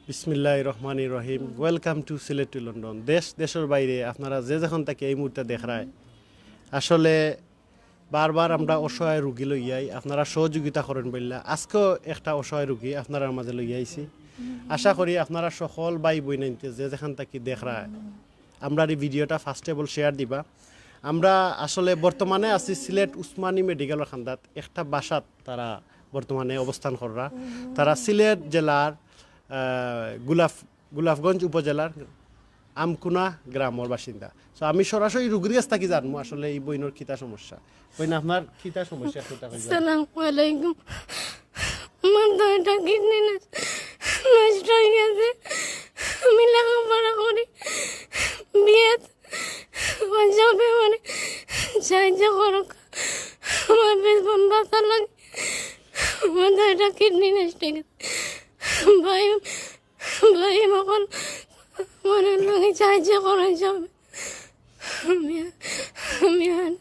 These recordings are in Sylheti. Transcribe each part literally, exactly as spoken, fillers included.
বিসমিল্লাহির রহমানির রহিম। Welcome to Sylhet to London. দেশ দেশর বাইরে আপনারা যে যেখান থাকি এই মুহূর্তে দেখরায়, আসলে বারবার আমরা অসহায় রুগী লইয়াই, আপনারা সহযোগিতা করইন বললা। আজকেও একটা অসহায় রুগী আপনারার মাঝে লইয়া আইছি। আশা করি আপনারা সকল ভাই বইনাইন্তে যে যেখান থাকি দেখরায়, আমরার এই ভিডিওটা first of all share দিবা। আমরা আসলে বর্তমানে আছি সিলেট উসমানী মেডিকেলর কান্দাত, একটা বাসাত তারা বর্তমানে অবস্থান কররা। তারা সিলেট জেলার, আহ, গোলাপ, গোলাপগঞ্জ উপজেলার আমকুনা গ্রামর বাসিন্দা। So আমি সরাসরি রুগীর কাছ থাকি জানমু আসলে এই বইনর কিতা সমস্যা। বইন, আপনার কিতা সমস্যা, একটু তা কইবা? আসসালামু আলাইকুম। আমার দুইটা কিডনি নষ্ট হয়ে গেছে। আমি লেখাপড়া করি, বিয়ে সবে মানে সাহায্য করুক। আমার বেতন বাঁচা লাগে। আমার দুইটা কিডনি নষ্ট হয়ে গেছে। ভাই, ভাই, এখন মনের লগে সাহায্য করেন সব। আমি, আমি আর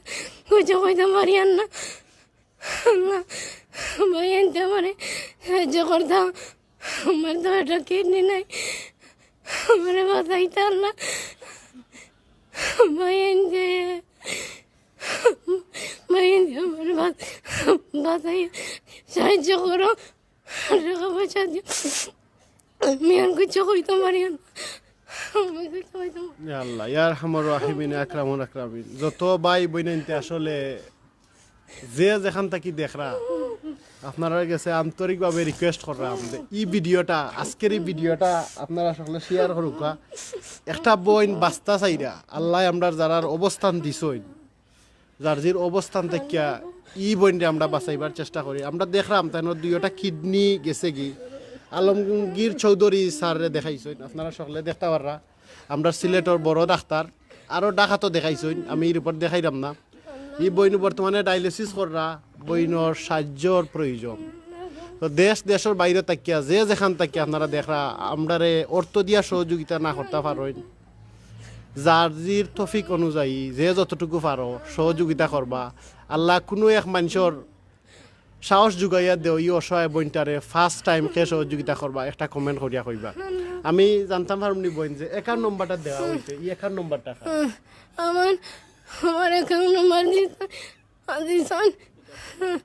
কিছু কইতে পারি আর না। আল্লাহ, ভাই, এনতে আমারে সাহায্য করতা। আমার তো একটা কিডনি নাই, আমারে বাঁচাইতা আল্লাহ। ভাই, এনতে, ভাই, এনতে আমারে বাঁচ-, বাঁচাই, সাহায্য করো। টাকা পয়সা দিয়ে আমি আর কিছু কইতে পারি না। আমি কিছু কইতে পারি না। ইয়া আল্লাহ, ইয়া আরহামার রাহিমিন, আকরামুল আকরামিন। যত ভাই বইনাইন্তে আসলে যে যেখান থাকি দেখরা, আপনারার গেছে আন্তরিকভাবে request কররাম যে এই ভিডিওটা, আজকের এই ভিডিওটা আপনারা সকলে share করুক্কা। একটা বইন বাঁচতা চাইরা, আল্লায় আমরার যারার অবস্থান দিছইন, যার জির অবস্থান থাকিয়া ই বইনরে আমরা বাঁচাইবার চেষ্টা করি। আমরা দেখরাম তাইনর দুইটা কিডনি গেছে গি। আলমগীর চৌধুরী স্যাররে দেখাইছইন, আপনারা সকলে দেখতা পাররা। আমরা সিলেটর বড় ডাক্তার, আরও ঢাকাতও দেখাইছইন, আমি এই রিপোর্ট দেখাইরাম না। ই বইন বর্তমানে ডায়ালিসিস কররা, বইনর সাহায্যর প্রয়োজন। তো দেশ দেশর বাইরে থাকিয়া, যে যেখান থাকিয়া আপনারা দেখরা, আমরারে অর্থ দিয়া সহযোগিতা না করতা পারইন, যার জির তৌফিক অনুযায়ী যে যতটুকু পারো সহযোগিতা করবা। আল্লাহ কুনু এক মানষর সাহস জুগাইয়া দেও, ই অসহায় বইনটারে first time কে সহযোগিতা করবা, একটা comment করিয়া কইবা। আমি জানতাম পারমুনি বইন যে account নম্বরটা দেওয়া অইছে, ই account নম্বরটা কার? আমার, আমার account নম্বর দিছইন, দিছইন।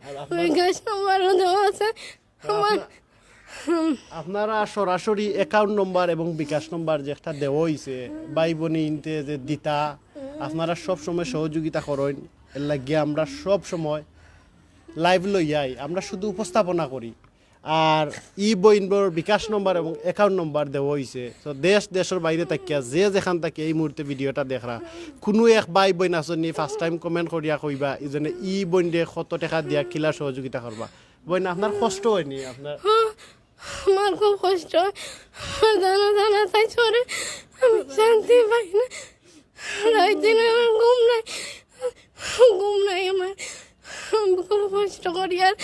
আর আপনার বিকাশ নম্বরও দেওয়া আছে। তো আমার, আপনারা সরাসরি account নম্বর এবং বিকাশ নম্বর যে একটা দেওয়া অইছে, ভাই বইনাইন্তে যে দিতা, আপনারা সব সময় সহযোগিতা করইন, এর লাগিয়া আমরা সব সময় live লইয়াই, আমরা শুধু উপস্থাপনা করি। আর ই বইনর বিকাশ নম্বর এবং account নম্বর দেওয়া অইছে। তো দেশ দেশর বাইরে থাকিয়া যে যেখান থাকি এই মুহূর্তে ভিডিওটা দেখরা, কুনু এক ভাই বইন আছইন নি, first time comment করিয়া কইবা, ইজনে ই বইনরে কত টেকা দিয়া কিলা সহযোগিতা করবা। বইন, আপনার কষ্ট অয়নি? আপনার আমার খুব কষ্ট অয়। আমার জানা জানা তাই চলে, আমি শান্তি পাই না। রাইত দিন আমার ঘুম নাই, ঘুম নাই আমার। আমি খুব কষ্ট করি আর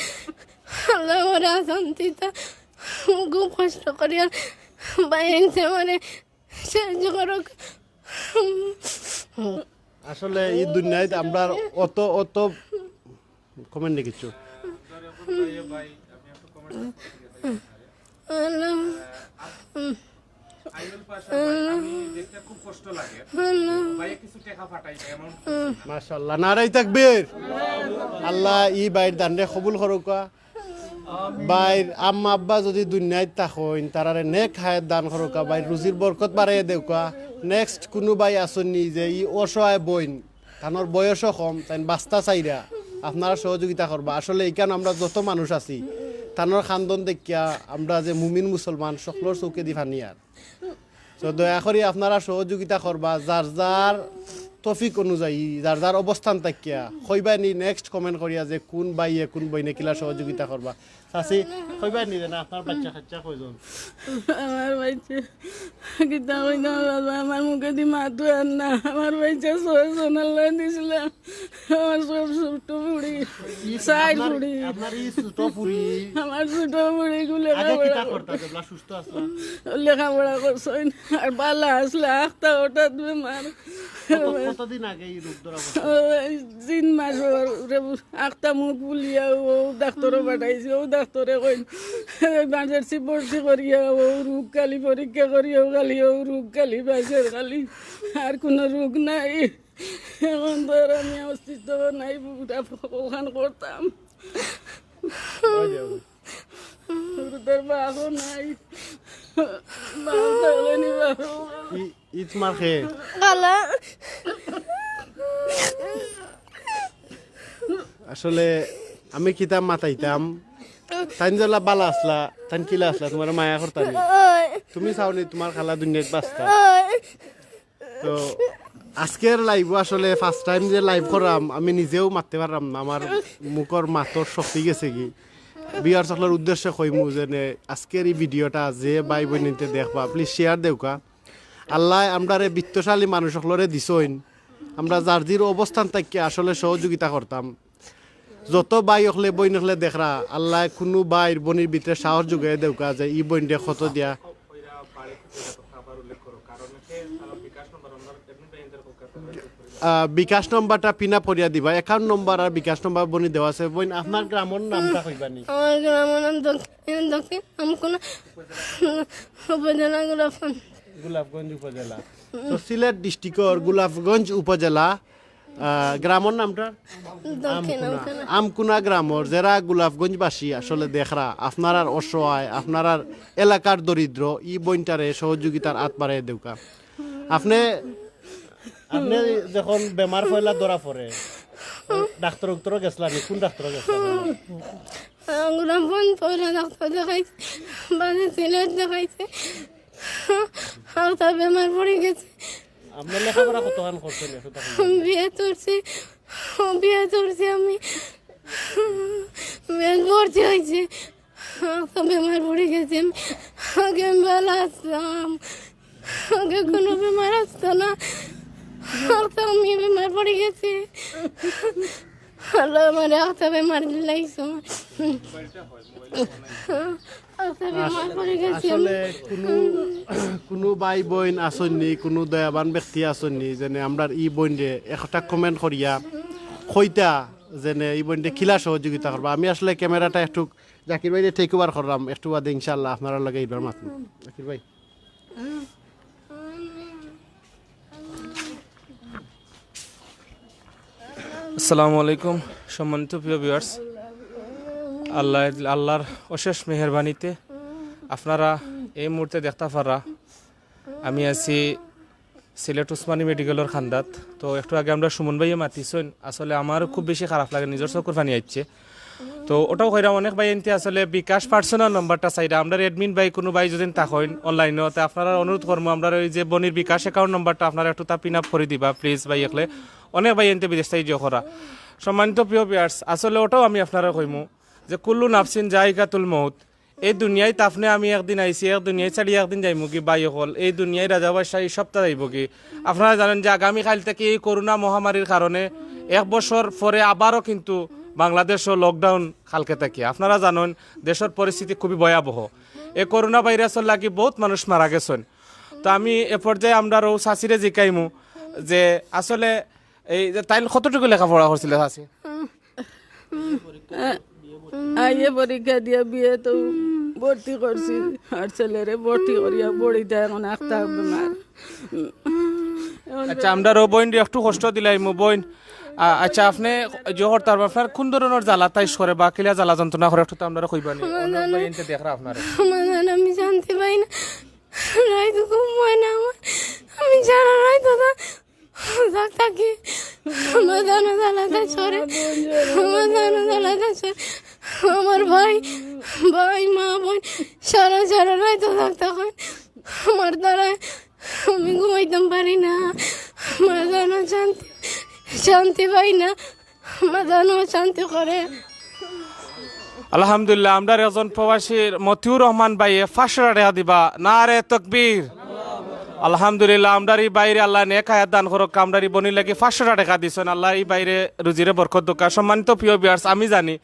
আল্লাহ ওরা শান্তিটা, খুব কষ্ট করি আর ভাই আনছে আমারে সাহায্য করুক। আসলে এই দুনিয়াত আমরা অত, অত comment নেই কিচ্ছু। আল্লাহ। আইয়ুল পাশা ভাই, আমি দেখতে খুব কষ্ট লাগে। আল্লাহ। ভাই কিছু টাকা ফাটাই, ভাই, amount। মাশাআল্লাহ, নারায়ে তাকবীর। আল্লাহ ই ভাইর দানরে কবুল করুকা। ভাইর আম্মা আব্বা যদি দুনিয়াত থাকইন, তারারে নেক হায়াত দান করুকা, ভাইর রুজির বরকত বাড়াইয়া দেউকা। Next কুনু ভাই আছইন নি যে ই অসহায় বইন, তানর বয়সও কম, তাইন বাঁচতা চাইরা, আপনারা সহযোগিতা করবা। আসলে ইখান আমরা যত মানুষ আছি, তানর কান্দন দেখিয়া আমরা যে মুমিন মুসলমান, সকলর চউখেদি পানি আর। তো দয়া করি আপনারা সহযোগিতা করবা, যার যার তৌফিক অনুযায়ী, যার যার অবস্থান থাকিয়া। কইবা নি next comment করিয়া যে কুন ভাইয়ে কুন বইনে কিলা সহযোগিতা করবা। চাচি, কইবা নি যে না, আপনার বাচ্চা কাচ্চা কয়জন? আমার বাচ্চা, কিতা কইতাম বাবা, আমার মুখেদি মাতু আর না। আমার বাচ্চা ছয়জন আল্লায় দিছলা। আমার সব ছোট ফুড়ি, ই চাইর আপনার, ফুড়ি। আপনার ই ছোট ফুড়ি। আমার ছোট ফুড়ি গুলো আগে কিতা করতা, যেবলা সুস্থ আছলা? লেখাপড়া করছইন, আর বালা আছলা, আখতা হঠাৎ বেমার। কত, কতদিন আগে এই রোগ ধরা পড়ছে? ও, এই তিন মাস ওর, ওরে আখতা মুখ ফুলিয়া ও ডাক্তারও পাঠাইছে, ও ডাক্তরে কইন, ইমার্জেন্সি ভর্তি করিয়া ও রোগ খালি পরীক্ষা করিয়া ও খালি ও রোগ খালি বাঁচের খালি, আর কোনো রোগ নাই। এখন তো আর আমি অস্তিত্ব নাই, বুকটা ওখান করতাম। গুরুতর বাপও নাই, বাপ থাকলে নি বাপও। ই- ইত মার খে। কালা। আসলে আমি কিতা মাতাইতাম, তাইন যেলা বালা আছলা, তাইন কিলা আছলা, তোমার মায়া করতা নি? ওই, তুমি চাও নি তোমার খালা দুনিয়াত বাঁচতা? ওই। তো আজকের লাইভও আসলে ফার্স্ট টাইম যে লাইভ করাম, আমি নিজেও মাততে পারলাম না, আমার মুখর মাতর শক্তি গেছে কি। ভিউয়ার্স সকলর উদ্দেশ্যে কইমু যে নে, আজকের এই ভিডিওটা যে ভাই বইনতে দেখবা, প্লিজ শেয়ার দেউকা। আল্লায় আমরারে বিত্তশালী মানুষ সকলরে দিছইন, আমরা যার যির অবস্থান থাকিয়া আসলে সহযোগিতা করতাম। যত ভাই অকলে বইন অকলে দেখরা, আল্লায় কুনু ভাইর বইনর ভিতরে সাহস যোগাই দেউকা যে ই বইনরে কত দিয়া। আহ, বিকাশ নম্বরটা পিন আপ করিয়া দিবা, অ্যাকাউন্ট নম্বর আর বিকাশ নম্বর বইন দেওয়া আছে। বইন, আপনার গ্রামর নামটা কইবা নি? আমার গ্রামর নাম দক্ষিণ, দক্ষিণ আমকুনা উপজেলা গোলাপগঞ্জ। গোলাপগঞ্জ উপজেলা। তো সিলেট ডিস্ট্রিক্টর গোলাপগঞ্জ উপজেলা, আহ, গ্রামর নামটা? দক্ষিণ আমকুনা। আমকুনা। আমকুনা গ্রামর যেরা গোলাপগঞ্জবাসী আসলে দেখরা, আপনারার অসহায়, আপনারার এলাকার দরিদ্র, ই বইনটারে সহযোগিতার আত বাড়াই দেউকা। আপনি, আপনি যখন বেমার পয়লা ধরা পড়ে, ডাক্তর উক্তর গেছলা নি? কোন ডাক্তর গেছলা? আঙ্গুরাম ফোন পয়লা ডাক্তর দেখাইছে, বাদে সিলেট দেখাইছে। আর তার বেমার পড়ে গেছে। আপনার লেখাপড়া কতখান করছেন একটু তখন? বিয়ে করছি, বিয়ে করছি আমি। বিয়ে ভর্তি হয়েছে। তো বেমার পড়ে গেছি আমি। আগে আমি ভালো আসতাম, আগে কোনো বেমার আসতো না। আর তো আমি বেমার পড়ে গেছি। আল্লাহ আমার একটা বেমার দিলাইছো। একটা বেমার পড়ে গেছি আমি। আসলে কোনো, কোনো ভাই বইন আছইন নি, কোনো দয়াবান ব্যক্তি আছইন নি, যেনে আমরার ই বইনরে একটা কমেন্ট করিয়া কইতা, যেনে ই বইনরে কিলা সহযোগিতা করবা। আমি আসলে ক্যামেরাটা একটু জাকির ভাইরে টেক ওভার করলাম, একটু বাদে ইনশাআল্লাহ আপনারার লগে ইবার মাতমু। জাকির ভাই। আসসালামু আলাইকুম, সম্মানিত প্রিয় ভিউয়ার্স, আল্লাহ, আল্লাহর অশেষ মেহেরবানিতে আপনারা এই মুহূর্তে দেখতা পাররা আমি আছি সিলেট উসমানী মেডিকেলর কান্দাত। তো একটু আগে আমরার সুমন ভাইয়ে মাতিছইন, আসলে আমারও খুব বেশি খারাপ লাগে, নিজর চকুর পানি আইছে। তো ওটাও কইরাম, অনেক ভাইয়াইন্তে আসলে বিকাশ পার্সোনাল নাম্বারটা চাইরা, আমরার অ্যাডমিন ভাই কোনো ভাই যদি থাকইন অনলাইনো, তে আপনারারে অনুরোধ করমু, আমরার ওই যে বইনর বিকাশ অ্যাকাউন্ট নাম্বারটা আপনারা একটু তা পিন আপ করি দিবা প্লিজ ভাই অকলে। অনেক ভাইয়াইন্তে বিদেশ থাকি ইয়ে করা। সম্মানিত প্রিয় ভিউয়ার্স, আসলে ওটাও আমি আপনারারে কইমু যে কুল্লু নাফসিন জাইকাতুল মউত, এই দুনিয়াত আপনে আমি একদিন আইছি, এক দুনিয়া ছাড়ি একদিন যাইমুগি ভাই অকল। এই দুনিয়ার রাজা বাদশাহ এই সপ্তাহ যাইবগি। আপনারা জানইন যে আগামী কাইল থাকি এই করোনা মহামারীর কারণে এক বছর পরে আবারও কিন্তু বাংলাদেশও লকডাউন কালকে থাকি। আপনারা জানইন দেশর পরিস্থিতি খুবই ভয়াবহ। এই করোনা ভাইরাসর লাগি বউত মানুষ মারা গেছইন। তো আমি এ পর্যায়ে আমরার অউ চাচিরে জিকাইমু যে আসলে এই যে তাইন কতটুকু লেখাপড়া করছিলা চাচি? আইয়ে পরীক্ষা দিয়া বিয়ে তো ভর্তি করছি, আর ছেলেরে ভর্তি করিয়া পড়িতা এখন আখতা বেমার। আচ্ছা, আমরার অউ বইনরে একটু কষ্ট দিলাইমু বইন। আ-, আচ্ছা, আপনে যে করতা পারবা, আপনার কোন ধরনর জ্বালা তাইশ করে বা কিলা জ্বালা যন্ত্রণা করে একটু তো আমরারে কইবা নি? আমার অনেক জানো, ভাইয়াইন্তে দেখরা আপনারে। আমার জানো আমি শান্তি পাই না, রাইত ঘুম হয় না আমার, আমি সারা রাইত ওটা থাকি, আমার জানো জ্বালাতে সরে, আমার জানো জ্বালাতে সরে। আমার ভাই, ভাই, মা, বইন, সারা, সারা রাইত থাকতে হয়। আমার দ্বারা আমি ঘুমাইতাম পারি না। আমার জানো শান্তি, শান্তি পাই না। আমার জানো শান্তি করে। আলহামদুলিল্লাহ, আমরার একজন প্রবাসীর মতিউর রহমান ভাইয়ে পাঁচশো টেকা দিবা। নারে তকবীর। আলহামদুলিল্লাহ, আমরার ই ভাইরে আল্লায় নেক হায়াত দান করউক। আমরার ই বইনর লাগি পাঁচশো টেকা দিছইন। আল্লায় ই ভাইরে রুজিরে বরকত দউক্কা। সম্মানিত প্রিয় ভিউয়ার্স, আমি জানি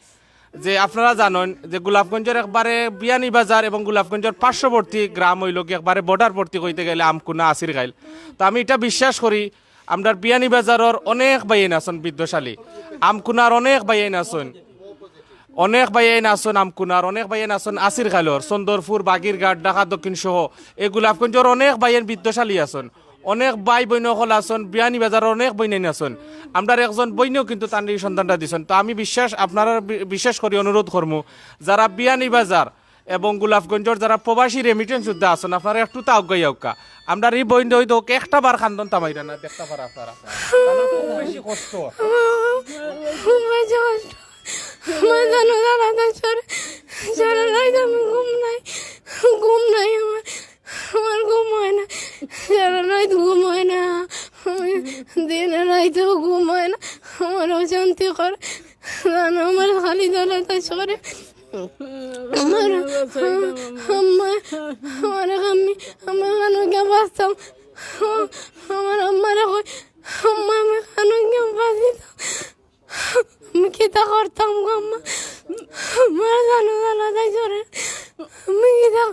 যে আপনারা জানইন যে গোলাপগঞ্জর একবারে বিয়ানীবাজার এবং গোলাপগঞ্জর পার্শ্ববর্তী গ্রাম অইলোগি একবারে বর্ডারবর্তী কইতে গেলে আমকুনা, আসিরগাইল। তো আমি ইটা বিশ্বাস করি আমরার বিয়ানীবাজারর অনেক ভাইয়াইন আছইন বিত্তশালী, আমকুনার অনেক ভাইয়াইন আছইন। অনেক ভাইয়াইন আছইন আমকুনার, অনেক ভাইয়াইন আছইন আসির খালর, চন্দরপুর, বাগিরঘাট, ঢাকা দক্ষিণ সহ এই গোলাপগঞ্জর অনেক ভাইয়াইন বিত্তশালী আছইন, অনেক ভাই বইন অকল আছইন, বিয়ানীবাজারর অনেক বইনাইন আছইন। আমরার একজন বইনেও কিন্তু তান এই সন্ধানটা দিছইন। তো আমি বিশ্বাস, আপনারার বি-, বিশেষ করি অনুরোধ করমু, যারা বিয়ানীবাজার এবং গোলাপগঞ্জর যারা প্রবাসী রেমিটেন্স যোদ্ধা আছইন, আপনারা একটু তা আউক্কা আউক্কা। আমরার এই বইন দই দোক একটা বার কান্দন থামাইরা না, দেখতা পারা আপনারা। তান খুব বেশি কষ্ট। আমার মাথা নু জ্বালা দেয়, সারা, সারা রাইত আমি ঘুম নাই, ঘুম নাই আমার, আমার ঘুম হয় না, সারা রাইত ঘুম হয় না, আমি দিনে রাইতেও ঘুম হয় না, আমার অশান্তি করে, জানো, আমার খালি জ্বালা দেয়, সারা আমার আম্মা, আমার আম্মি, আমার কানো গিয়া বাঁচতাম। আমার আম্মারে কই, আম্মা, আমি কানো গিয়া বাঁচিতাম। আমি কিতা করতাম গো আম্মা? আমার জানো জানা যাই জোরে। আমি কিতা,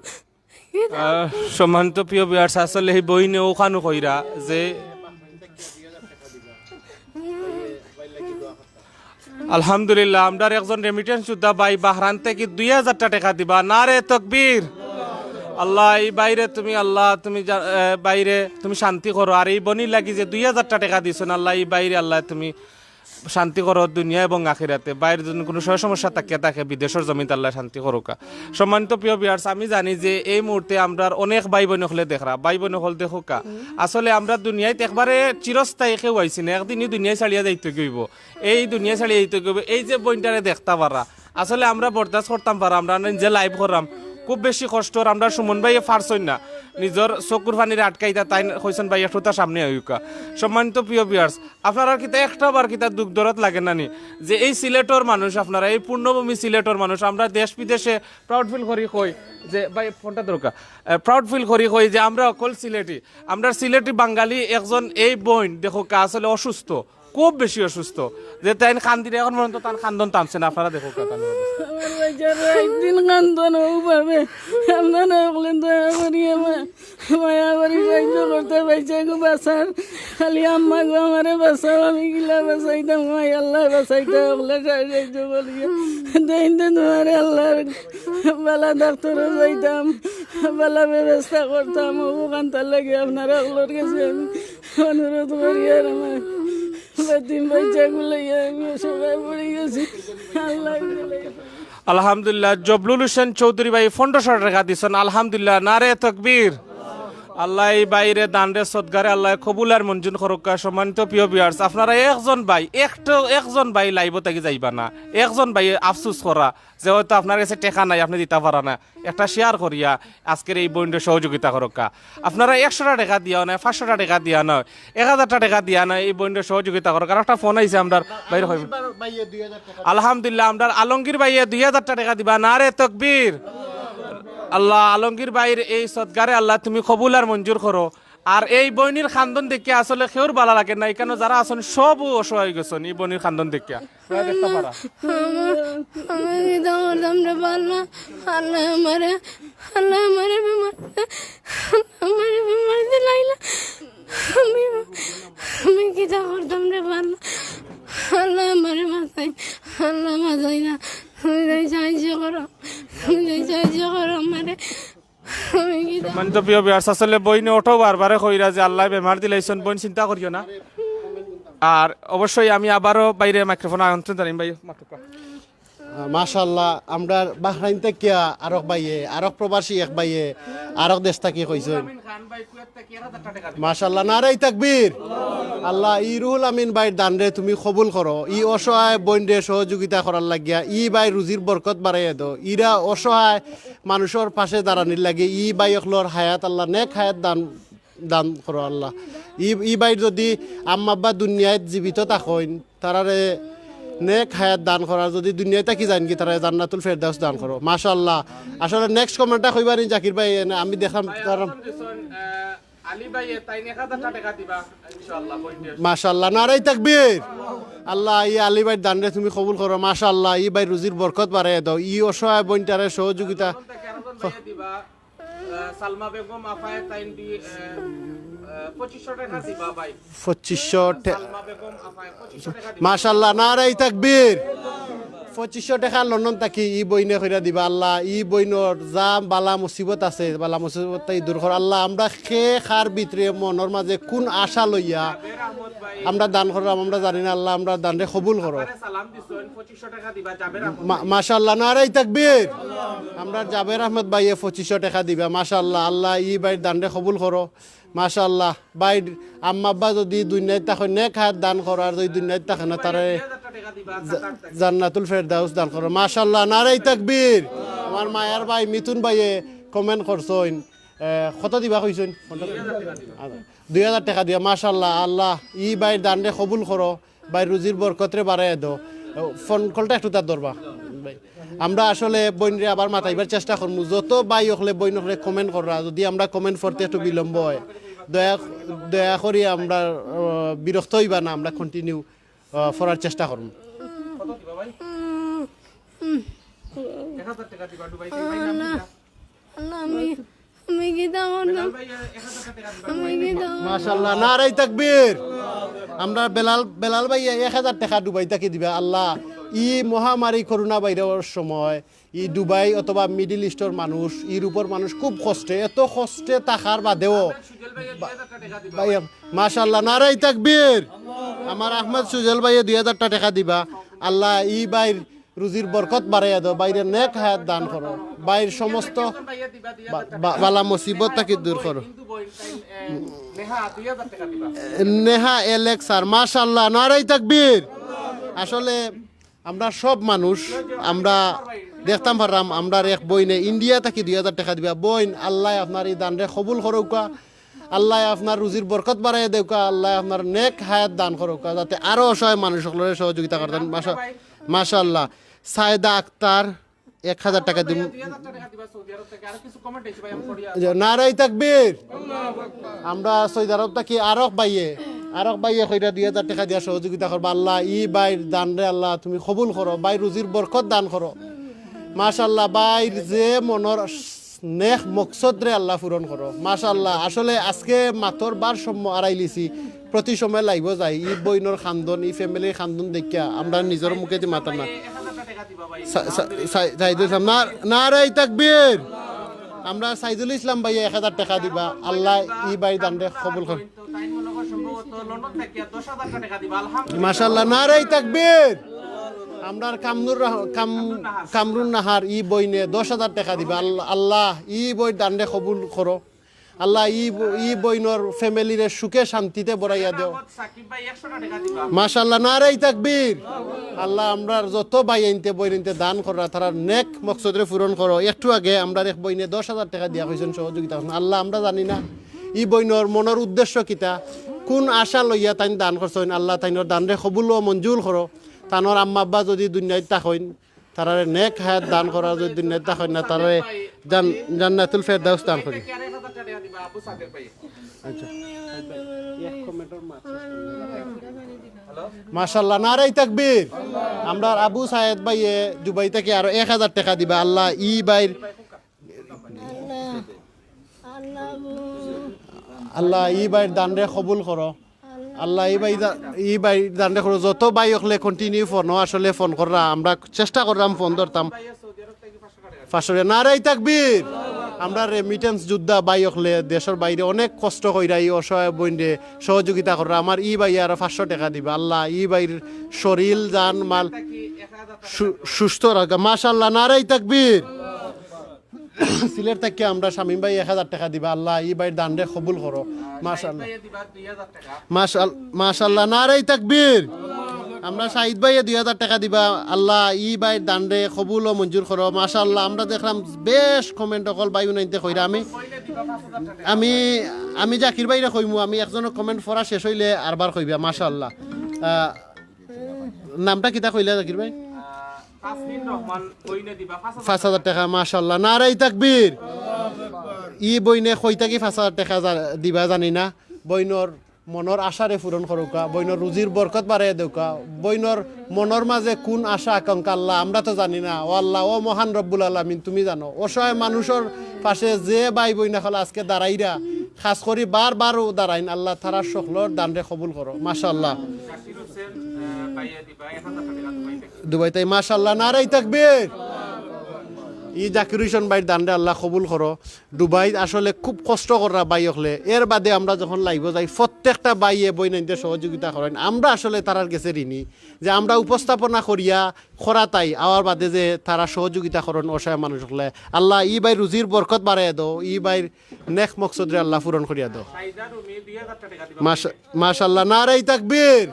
কিতা আহ, সম্মানিত প্রিয় ভিউয়ার্স, আসলে এই বইনে অখানউ কইরা যে আলহামদুলিল্লাহ, আমরার একজন রেমিটেন্স যোদ্ধা ভাই বাহরাইন থাকি দুই হাজারটা টেকা দিবা। নারে তকবীর। আল্লাহ, ই ভাইরে তুমি, আল্লাহ, তুমি জা-, এ, ভাইরে তুমি শান্তি করো। আর ই বইনর লাগি যে দুই হাজারটা টেকা দিছইন, আল্লাহ, ই ভাইরে, আল্লাহ, তুমি শান্তি করো দুনিয়া এবং আখিরাতে। ভাইর যদি কুনু সয় সমস্যা থাকিয়া থাকে, বিদেশর জমিন, আল্লাহ শান্তি করউক্কা। সম্মানিত প্রিয় ভিউয়ার্স, আমি জানি যে এই মুহূর্তে আমরার অনেক ভাই বইন অকলে দেখরা, ভাই বইন অকল দেখউক্কা। আসলে আমরা দুনিয়াত একবারে চিরস্থায়ী কেউ আইছি না, একদিন ই দুনিয়া ছাড়িয়া যাইতে অইবো। এই দুনিয়া ছাড়ি যাইতে অইবো। এই যে বইনটারে দেখতা পারা, আসলে আমরা বরদাস্ত করতাম পারা, আমরা নিজে লাইভ কররাম, খুব বেশি কষ্টর। আমরার সুমন ভাইয়ে পারছইন না নিজর চকুর পানিরে আটকাইতা, তাইন কইছইন, "ভাই, একটু তার সামনে আউক্কা।" সম্মানিত প্রিয় ভিউয়ার্স, আপনারার কিতা একটা বার কিতা দুখ দরদ লাগে না নি যে এই সিলেটর মানুষ, আপনারা এই পূর্ণভূমি সিলেটর মানুষ, আমরা দেশ বিদেশে প্রাউড ফিল করি কই যে, ভাই, ফোনটা দরকার, প্রাউড ফিল করি কই যে আমরা অকল সিলেটি, আমরার সিলেটি বাঙালি একজন এই বইন দেখউক্কা আসলে অসুস্থ, খুব বেশি অসুস্থ, যে তাইন কান্দিরা, এখন পর্যন্ত তান কান্দন থামছে না। আপনারা দেখউক্কা তান অবস্থা। আমার বাচ্চারা একদিন কান্দন অউ ভাবে, আপনারা অকলে দয়া করি আমার মায়া করি সাহায্য করতা, বাচ্চাগু বাঁচার। খালি আম্মা গো, আমারে বাঁচাও, আমি কিলা বাঁচাইতাম, মাই আল্লাহ বাঁচাইতা, অকলে সাহায্য করিয়া। দেইন দে তোমারে আল্লাহর বালা ডাক্তরো যাইতাম, বালা ব্যবস্থা করতাম, অউ কান্তার লাগি আপনারা অকলর গেছে আমি অনুরোধ করি। আর আমার বাতিন বাচ্চাগুলো লইয়া আমি সবাই পড়ি গেছি। আল্লাহ আলহামদুলিল্লাহ, জবলুল হোসেন চৌধুরী ভাই পনেরোশো টেকা দিছইন, আলহামদুলিল্লাহ, নারে তকবীর। আল্লাহ ই ভাইরে দানরে সদগারে আল্লাহ কবুল আর মঞ্জুর করউক্কা। সম্মানিত প্রিয় ভিউয়ার্স, আপনারা একজন ভাই, একটু একজন ভাই লাইভো থাকি যাইবা না, একজন ভাই আফসোস করা যে হয়তো আপনার গেছে টেকা নাই, আপনে দিতা পারা না, একটা শেয়ার করিয়া আজকের এই বইনরে সহযোগিতা করউক্কা। আপনারা একশোটা টেকা দিয়া নায়, পাঁচশোটা টেকা দিয়া নায়, এক হাজারটা টেকা দিয়া নায়, এই বইনরে সহযোগিতা করউক্কা। আর একটা ফোন আইছে আমরার ভাইর। আলহামদুলিল্লাহ, আমরার আলমগীর ভাইয়ে দুই হাজারটা টেকা দিবা। নারে তকবীর। আল্লাহ, আলমগীর ভাইর এই সদগারে আল্লাহ তুমি কবুল আর মঞ্জুর করো। আর এই বইনর কান্দন দেখিয়া আসলে কেউর বালা লাগে না, ইখানো যারা আছইন সবউ অসহায় অই গেছইন এই বইনর কান্দন দেখিয়া। তোরা দেখতা পারা। আমার, আমি কিতা করতাম রে আল্লাহ? আল্লাহ আমারে, আল্লাহ আমারে বেমার, আমারে বেমার দিলাইলা। আমি, আমি কিতা করতাম রে আল্লাহ? আল্লাহ আমারে বাঁচাই, আল্লাহ বাঁচাই না। তুমি যাই সাহায্য করো, তুমি যাই সাহায্য করো আমারে। আমি কিতা সম্মানিত প্রিয় ভিউয়ার্স, আসলে বইনে অটো বারবারে কইরা যে আল্লাহ বেমার দিলাইছইন, বইন চিন্তা করিও না। আর অবশ্যই আমি আবারও ভাইরে মাইক্রোফোন আনতে জানি ভাই, মাতউক্কা। আহ, মাশাআল্লাহ, আমরার বাহরাইন থাকিয়া আরক ভাইয়ে, আরক প্রবাসী এক ভাইয়ে, আরক দেশ থাকি কইছইন। মাশাআল্লাহ, নারাই তাকবীর। আল্লাহ, ই রুহুল আমিন ভাইর দানরে তুমি কবুল করো। ই অসহায় বইনরে সহযোগিতা করার লাগিয়া, ই ভাইর রুজির বরকত বাড়াইয়া দেও। ইরা অসহায় মানুষর পাশে দাঁড়ানির লাগি, ই ভাই অকলর হায়াত আল্লাহ নেক হায়াত দান দান করো আল্লাহ। ই, ই ভাইর যদি আম্মা আব্বা দুনিয়াত জীবিত থাকইন, তারারে নেক হায়াত দান করো, আর যদি দুনিয়াত থাকি যাইনগি, তারারে জান্নাতুল ফেরদাউস দান করো। মাশাআল্লাহ। আসলে নেক্সট কমেন্টটা কইবা নি জাকির ভাই, এনে আমি দেখলাম তার আলী ভাই, এ তাইন এক হাজার টেকা দিবা, ইনশাআল্লাহ, বইন দিয়া। মাশাআল্লাহ, নারাই তাকবীর। আল্লাহ, ই আলী ভাইর দানরে তুমি কবুল করো। মাশাআল্লাহ, ই ভাইর রুজির বরকত বাড়াইয়া দেও। ই অসহায় বইনটারে সহযোগিতা। আহ, সালমা বেগম আফায়ে তাইন দি, আহ, আহ, পঁচিশশো টেকা দিবা ভাই। পঁচিশশো টে-, সালমা বেগম আফায়ে পঁচিশশো টেকা দিবা। মাশাআল্লাহ, নারাই তাকবীর। পঁচিশশো টেকা লন্ডন থাকি ই বইনে কইরা দিবা। আল্লাহ, ই বইনর যা বালা মুসিবত আছে, বালা মুসিবত তাই দূর কর। আল্লাহ, আমরা কে কার ভিতরে মনর মাঝে কোন আশা লইয়া আমরা দান করলাম, আমরা জানি না। আল্লাহ, আমরা দানরে কবুল করো। মা-, মাশাআল্লাহ, নারাই তাকবীর। আমরা জাবের আহমদ ভাইয়ে পঁচিশশো টেকা দিবা। মাশাআল্লাহ, আল্লাহ, ই ভাইর দানরে কবুল করো। মাশাআল্লাহ, ভাইর আম্মা আব্বা যদি দুনিয়াত থাকে, নেক হায়াত দান করো, আর যদি দুনিয়াত থাকে না, তারে জা-, জান্নাতুল ফেরদাউস দান করো। মাশাআল্লাহ, নারাই তাকবীর। আমার মায়ার ভাই মিথুন ভাইয়ে কমেন্ট করছইন, এ, কত দিবা কইছইন? দুই হাজার টেকা দিয়া। মাশাআল্লাহ, আল্লাহ, ই ভাইর দানরে কবুল করো, ভাইর রুজির বরকতরে বাড়াইয়া দেও। ফোন কলটা একটু তার ধরবা ভাই। আমরা আসলে বইনরে আবার মাতাইবার চেষ্টা করমু। যত ভাই অকলে, বইন অকলে কমেন্ট কররা, যদি আমরা কমেন্ট পড়তে একটু বিলম্ব হয়, দয়া, দয়া করি আমরা, আহ, বিরক্ত হইবা না, আমরা কন্টিনিউ, আহ, পড়ার চেষ্টা করমু। মাশাআল্লাহ, নারাই তাকবীর। আমরা বেলাল, বেলাল ভাইয়ে এক হাজার টেকা দুবাই থাকি দিবা। আল্লাহ, ই মহামারী করোনা ভাইরাসর সময় ই দুবাই অথবা মিডল ইস্টর মানুষ, ইউরোপর মানুষ খুব কষ্টে, এত কষ্টে থাকার বাদেও বা-, ভাই, মাশাআল্লাহ, নারাই তাকবীর। আমার আহমদ সুজল ভাইয়ে দুই হাজার টেকা দিবা। আল্লাহ, ই ভাইর রুজির বরকত বাড়াইয়া দেও, ভাইরে নেক হায়াত দান করো, ভাইর সমস্ত বা-, বা-, বালা মুসিবত থাকি দূর করো। নেহা এলেক্স আর মাশাআল্লাহ, নারাই তাকবীর। আসলে আমরা সব মানুষ, আমরা দেখতাম পারলাম, আমরার এক বইনে ইন্ডিয়া থাকি দুই হাজার টেকা দিবা। বইন, আল্লাহ আপনার ই দানরে কবুল করউক্কা, আল্লাহ আপনার রুজির বরকত বাড়াইয়া দেউক্কা, আল্লাহ আপনার নেক হায়াত দান করউক্কা, যাতে আরো অসহায় মানুষ অকলরে সহযোগিতা করতেন। মাশা-, মাশাআল্লাহ। সায়দা আক্তার এক হাজার টেকা দিম। নারাই তাকবীর। আমরা সৌদি আরব থাকি আরক ভাইয়ে, আরক ভাইয়ে কইরা দুই হাজার টেকা দিয়া সহযোগিতা করবা। আল্লাহ, ই ভাইর দানরে আল্লাহ তুমি কবুল করো, ভাইর রুজির বরকত দান করো। মাশাআল্লাহ, ভাইর যে মনর নেক মকসদরে আল্লাহ পূরণ করো। মাশাআল্লাহ, আসলে আজকে মাতর ভারসাম্য আরাইলিছি। প্রতি সময় লাইভো যাই, ই বইনর কান্দন, ই ফ্যামিলির কান্দন দেখিয়া আমরা নিজর মুখেদি মাততাম না। সা-, সা-, সা-, সাইদুল ইসলাম, না-, নারাই তাকবীর। আমরা সাইদুল ইসলাম ভাইয়ে এক হাজার টেকা দিবা। আল্লাহ ই ভাইর দানরে কবুল করো। মাশাআল্লাহ, নারাই তাকবীর। আমরার কামনুর রাহ-, কাম-, কামরুন নাহার ই বইনে দশ হাজার টেকা দিবা। আল্লাহ, আল্লাহ ই বইর দানরে কবুল করো। আল্লাহ, ই ব-, ই বইনর ফ্যামিলিরে সুখে শান্তিতে বড়াইয়া দেও। মাশাআল্লাহ, নারাই তাকবীর। আল্লাহ, আমরার যত ভাইয়াইন্তে বইনাইন্তে দান কররা, তারার নেক মকসদরে পূরণ করো। একটু আগে আমরার এক বইনে দশ হাজার টেকা দিয়া কইছইন সহযোগিতা করছইন। আল্লাহ, আমরা জানি না ই বইনর মনর উদ্দেশ্য কিতা, কোন আশা লইয়া তাইন দান করছইন। আল্লাহ, তাইনর দানরে কবুল ও মঞ্জুর করো। তানর আম্মা আব্বা যদি দুনিয়াত থাকইন, তারারে নেক হায়াত দান করো, যদি দুনিয়াত থাকইন না, তারারে জান-, জান্নাতুল ফেরদাউস দান করি। আচ্ছা। মাশাআল্লাহ, নারাই তাকবীর। আমরার আবু সায়েদ ভাইয়ে দুবাই থাকি আরো এক হাজার টেকা দিবা। আল্লাহ, ই ভাইর আল্লাহ, ই ভাইর দানরে কবুল করো। আল্লাহ, ই ভাই দা-, ই ভাইর দানরে করো। যত ভাই অকলে continue ফোনো, আসলে ফোন কররা, আমরা চেষ্টা কররাম ফোন ধরতাম। পাঁচশো টেকা। নারাই তাকবীর। আমরা remittance যোদ্ধা ভাই অকলে দেশর বাইরে অনেক কষ্ট কইরা ই অসহায় বইনরে সহযোগিতা কররা। আমার ই ভাইয়ে আরো পাঁচশো টেকা দিবা। আল্লাহ, ই ভাইর শরীল, জান, মাল সু-, সুস্থ রাখা। মাশাআল্লাহ, নারাই তাকবীর। সিলেট থাকি আমরা শামীম ভাই এক হাজার টেকা দিবা। আল্লাহ, ই ভাইর দানরে কবুল করো। মাশাআল্লাহ। মাশাআল-, মাশাআল্লাহ, নারাই তাকবীর। আমরা শাহিদ ভাইয়ে দুই হাজার টেকা দিবা। আল্লাহ, ই ভাইর দানরে কবুল ও মঞ্জুর করো। মাশাআল্লাহ, আমরা দেখরাম বেশ comment অকল ভাই উনাইন্তে কইরা। আমি, আমি, আমি জাকির ভাইরে কইমু, আমি একজনর comment পড়া শেষ অইলে আরবার কইবা। মাশাআল্লাহ। আহ, নামটা কিতা কইলা জাকির ভাই? তাসমিন রহমান, বইনে দিবা পাঁচ হাজার। পাঁচ হাজার টেকা, মাশাআল্লাহ। নারাই তাকবীর। ই বইনে কই থাকি পাঁচ হাজার টেকা জা-, দিবা জানি না। বইনর মনর আশারে পূরণ করউক্কা, বইনর রুজির বরকত বাড়াইয়া দেউক্কা, বইনর মনর মাঝে কোন আশা আকাঙ্ক্ষা আল্লাহ আমরা তো জানি না। ও আল্লাহ, ও মহান রব্বুল আলামিন, তুমি জানো। অসহায় মানুষর পাশে যে ভাই বইন অকল আজকে দাঁড়াইরা, খাস করি বারবারও দাঁড়াইন, আল্লাহ তারার সকলর দানরে কবুল করো। মাশাআল্লাহ। দুবাই তাই, মাশাআল্লাহ, নারাই তাকবীর। ই জাকির হোসেন ভাইর দানরে আল্লাহ কবুল করো। দুবাইত আসলে খুব কষ্ট কররা ভাই অকলে। এর বাদে আমরা যখন লাইভো যাই, প্রত্যেকটা ভাইয়ে বইনাইন্তে সহযোগিতা করইন। আমরা আসলে তারার গেছে ঋণী, যে আমরা উপস্থাপনা করিয়া করাতাই, আওয়ার বাদে যে তারা সহযোগিতা করইন অসহায় মানুষ অকলে। আল্লাহ ই ভাইর রুজির বরকত বাড়াইয়া দেও, ই ভাইর নেক মকসদরে আল্লাহ পূরণ করিয়া দেও। মাশা-, মাশাআল্লাহ, নারাই তাকবীর।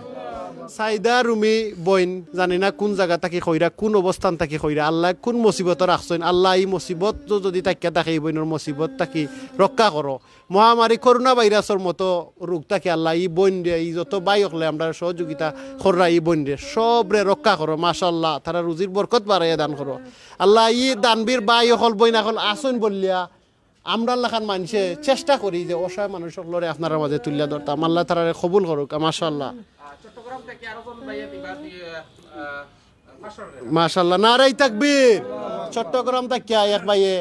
সাইদা রুমি বইন, জানি না কুন জাগা থাকি কইরা, কুন অবস্থান থাকি কইরা, আল্লাহ কুন মুসিবতো রাখছইন, আল্লাহ ই মুসিবত যদি থাকিয়া থাকে, ই বইনর মুসিবত থাকি রক্ষা করো। মহামারী করোনা ভাইরাসর মতো রোগ থাকি আল্লাহ ই বইনরে, ই যত ভাই অকলে আমরা সহযোগিতা কররা ই বইনরে, সবরে রক্ষা করো। মাশাআল্লাহ, তারার রুজির বরকত বাড়াইয়া দান করো। আল্লাহ ই দানবীর ভাই অকল বইন অকল আছইন বলিয়া আমরার লাখান মানষে চেষ্টা করি যে অসহায় মানুষ অকলরে আপনারার মাঝে তুলিয়া ধরতাম। আল্লাহ তারারে কবুল করুক। মাশাআল্লাহ। চট্টগ্রাম থাকি আরো জন ভাইয়ে দিবা দি, আহ, পাঁচশো টাকা। মাশাআল্লাহ, নারাই তাকবীর। চট্টগ্রাম থাকিয়া এক ভাইয়ে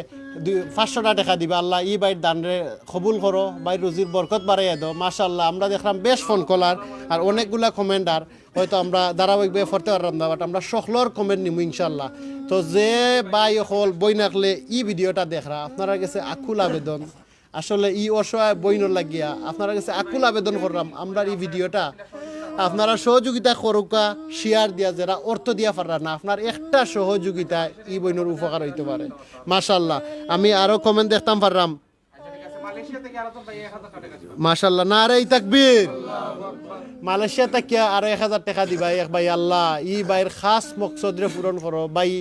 দুই, পাঁচশোটা টেকা দিবা। আল্লাহ ই ভাইর দানরে কবুল করো, ভাইর রুজির বরকত বাড়াইয়া দেও। মাশাআল্লাহ, আমরা দেখলাম বেশ ফোন কলার আর অনেকগুলা কমেন্ট আর হয়তো আমরা ধারাবাহিকভাবে পড়তে পারলাম না, but আমরা সকলর কমেন্ট নিমু ইনশাআল্লাহ। তো যে ভাই অকল বইন অকলে ই ভিডিওটা দেখরা, আপনারার গেছে আকুল আবেদন, আসলে ই অসহায় বইনর লাগিয়া আপনারার গেছে আকুল আবেদন করলাম, আমরার ই ভিডিওটা আপনারা সহযোগিতা করুকা, শেয়ার দিয়া, যারা অর্থ দিয়া পাররা না, আপনার একটা সহযোগিতা ই বইনর উপকার হইতে পারে। মাশাআল্লাহ, আমি আরো কমেন্ট দেখতাম পারলাম। মাশাআল্লাহ, নারাই তাকবীর। মালয়েশিয়া থাকিয়া আরো এক হাজার টেকা দিবা এক ভাই। আল্লাহ ই ভাইর খাস মকসদরে পূরণ করো ভাই।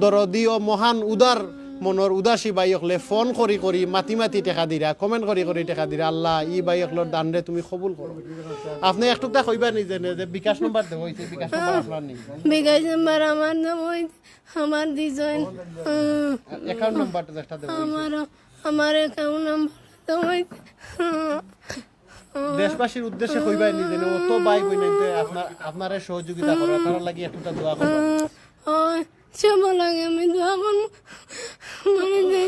দরদি ও মহান উদার মনর উদাসী ভাই অকলে ফোন করি করি মাতি মাতি টেকা দিরা, কমেন্ট করি করি টেকা দিরা। আল্লাহ ই ভাই অকলর দানরে তুমি কবুল করো। আপনে একটুকটা কইবা নি যে, যে বিকাশ নাম্বার দেওয়া হইছে, বিকাশ নাম্বার আপনার নেই? বিকাশ নাম্বার আমার নাম হইছে, আমার দুইজন, আহ, অ্যাকাউন্ট নাম্বার একটা দেওয়া হইছে। আমার, আমার অ্যাকাউন্ট নাম্বার দেওয়া হইছে। দেশবাসীর উদ্দেশ্যে কইবা নি যে অত ভাই বইন আনতে আপনার, আপনারে সহযোগিতা করো, আপনার লাগি একটুটা দোয়া করবা। ওই, সব লাগে আমি দোয়া করবো। মানে যে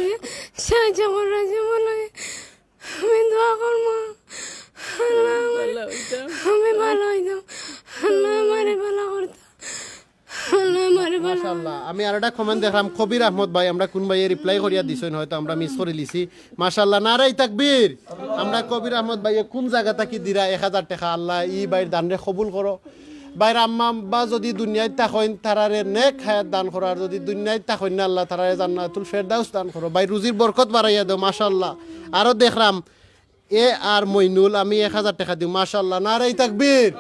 সাহায্য করার জন্য লাগে আমি দোয়া করবো। আল্লাহ আমার, আমি ভালো হইতাম। আল্লাহ আমারে ভালো করতাম। আল্লাহ আমারে ভালো। মাশাআল্লাহ, আমি আর একটা কমেন্ট দেখলাম কবির আহমদ ভাই, আমরা কোন ভাইয়ে রিপ্লাই করিয়া দিছইন, হয়তো আমরা মিস করি লিছি। মাশাআল্লাহ, নারাই তাকবীর। আমরা কবির আহমদ ভাইয়ে কোন জাগা থাকি দিরা এক হাজার টেকা। আল্লাহ ই ভাইর দানরে কবুল করো। ভাইর আম্মা আব্বা যদি দুনিয়াত থাকইন, তারারে নেক হায়াত দান করো, আর যদি দুনিয়াত থাকইন না, আল্লাহ তারারে জান্নাতুল ফেরদাউস দান করো। ভাই রুজির বরকত বাড়াইয়া দেও। মাশাআল্লাহ, আরো দেখলাম এ আর মইনুল, আমি এক হাজার টেকা দিমু। মাশাআল্লাহ, নারাই তাকবীর।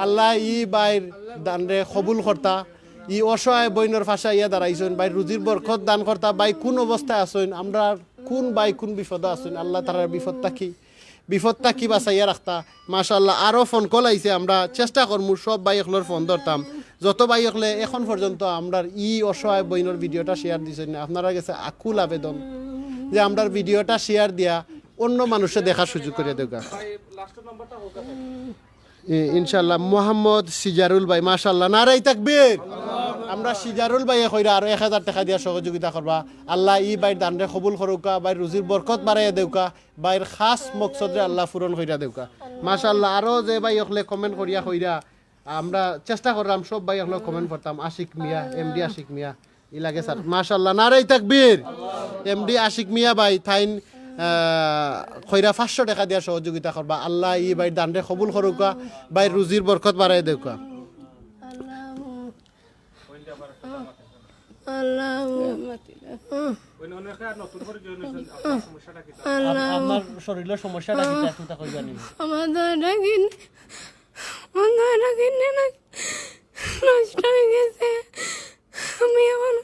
আল্লাহ ই ভাইর দানরে কবুল করতা। ই অসহায় বইনর পাশে আইয়া দাঁড়াইছইন। ভাইর রুজির বরকত দান করতা। ভাই কোন অবস্থায় আছইন, আমরা কোন ভাই কোন বিপদে আছইন, আল্লাহ তারার বিপদ থাকি, বিপদ থাকি বাঁচাইয়া রাখতা। মাশাআল্লাহ, আরো ফোন কল আইছে, আমরা চেষ্টা করমু সব ভাই অকলর ফোন ধরতাম। যত ভাই অকলে এখন পর্যন্ত আমরার ই অসহায় বইনর ভিডিওটা শেয়ার দিছইন না, আপনারার গেছে আকুল আবেদন যে আমরার ভিডিওটা শেয়ার দিয়া অন্য মানুষে দেখার সুযোগ করিয়া দেউকা। ই-, ইনশাআল্লাহ, মোহাম্মদ সিজারুল ভাই, মাশাআল্লাহ, নারাই তাকবীর। আমরা সিজারুল ভাইয়ে কইরা আরো এক হাজার টেকা দিয়া সহযোগিতা করবা। আল্লাহ ই ভাইর দানরে কবুল করুকা, ভাইর রুজির বরকত বাড়াইয়া দেউকা, ভাইর খাস মকসদরে আল্লাহ পূরণ করিয়া দেউকা। মাশাআল্লাহ, আরো যে ভাই অকলে কমেন্ট করিয়া কইরা, আমরা চেষ্টা করলাম সব ভাই অকলে কমেন্ট করতাম। আশিক মিয়া, এমডি আশিক মিয়া, ই লাগে স্যার। মাশাআল্লাহ, নারাই তাকবীর। এমডি আশিক মিয়া ভাই, তাইন, আহ, কইরা পাঁচশো টেকা দিয়া সহযোগিতা করবা। আল্লাহ ই ভাইর দানরে কবুল করুকা, ভাইর রুজির বরকত বাড়াই দেউকা। আল্লাহ। আল্লাহ। আপ-, আপনার শরীরের সমস্যাটা কিতা, একটু তা কইবা নি? আমার দুইটা কিডনি, আমার দুইটা কিডনি নষ্ট হয়ে গেছে। আমি এখন,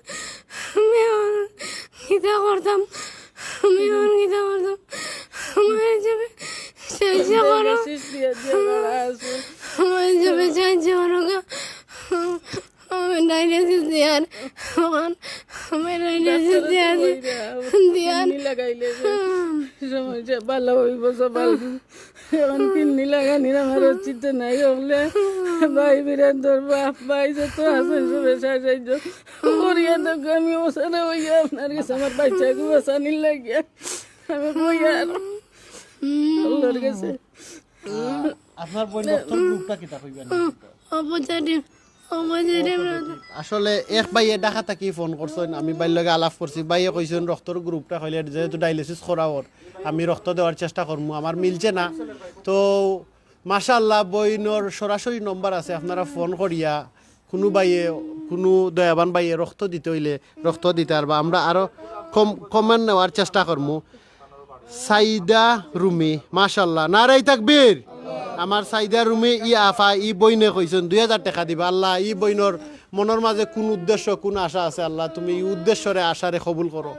আমি এখন কিতা করতাম? আমি এখন কিতা করতাম? আমার হিসাবে সাহায্য করো। ডায়ালিসিস দিয়া দিয়া যারা আছে। আমার হিসাবে সাহায্য করো গো। আমি ডায়ালিসিস দিয়ার, এখন আমি ডায়ালিসিস দিয়ার, দিয়ার। কিডনি লাগাইলে যে সমস্যা ভালো হইব সবার। এখন কিডনি লাগানির আমার অস্তিত্ব নাই, হকলে ভাই বিরাদর বাপ ভাই যত আছে সবে সাহায্য করিয়া দেউক। আমি অসহায় হইয়া আপনার গেছে আমার বাচ্চাকে বাঁচানির লাগিয়া আমি কইয়ার আল্লাহর গেছে। আপনার বইন রক্তর গ্রুপটা কিতা কইবা নি? ও পজিটিভ। ও পজিটিভ। আসলে এক ভাইয়ে ঢাকা থাকি ফোন করছইন, আমি ভাইর লগে আলাপ করছি। ভাইয়ে কইছইন রক্তর গ্রুপটা কইলে যেহেতু ডায়ালিসিস করা ওর, আমি রক্ত দেওয়ার চেষ্টা করমু, আমার মিলছে না। তো মাশাআল্লাহ, বইনর সরাসরি নম্বর আছে, আপনারা ফোন করিয়া কুনু ভাইয়ে, কুনু দয়াবান ভাইয়ে রক্ত দিতে অইলে রক্ত দিতা পারবা। আমরা আরো কম কমেন্ট নেওয়ার চেষ্টা করমু। সাইদা রুমি, মাশাআল্লাহ, নারাই তাকবীর। আমার সাইদা রুমি, ই আফা, ই বইনে কইছইন দুই হাজার টেকা দিবা। আল্লাহ, ই বইনর মনর মাঝে কুন উদ্দেশ্য, কুন আশা আছে, আল্লাহ তুমি ই উদ্দেশ্যরে আশারে কবুল করো।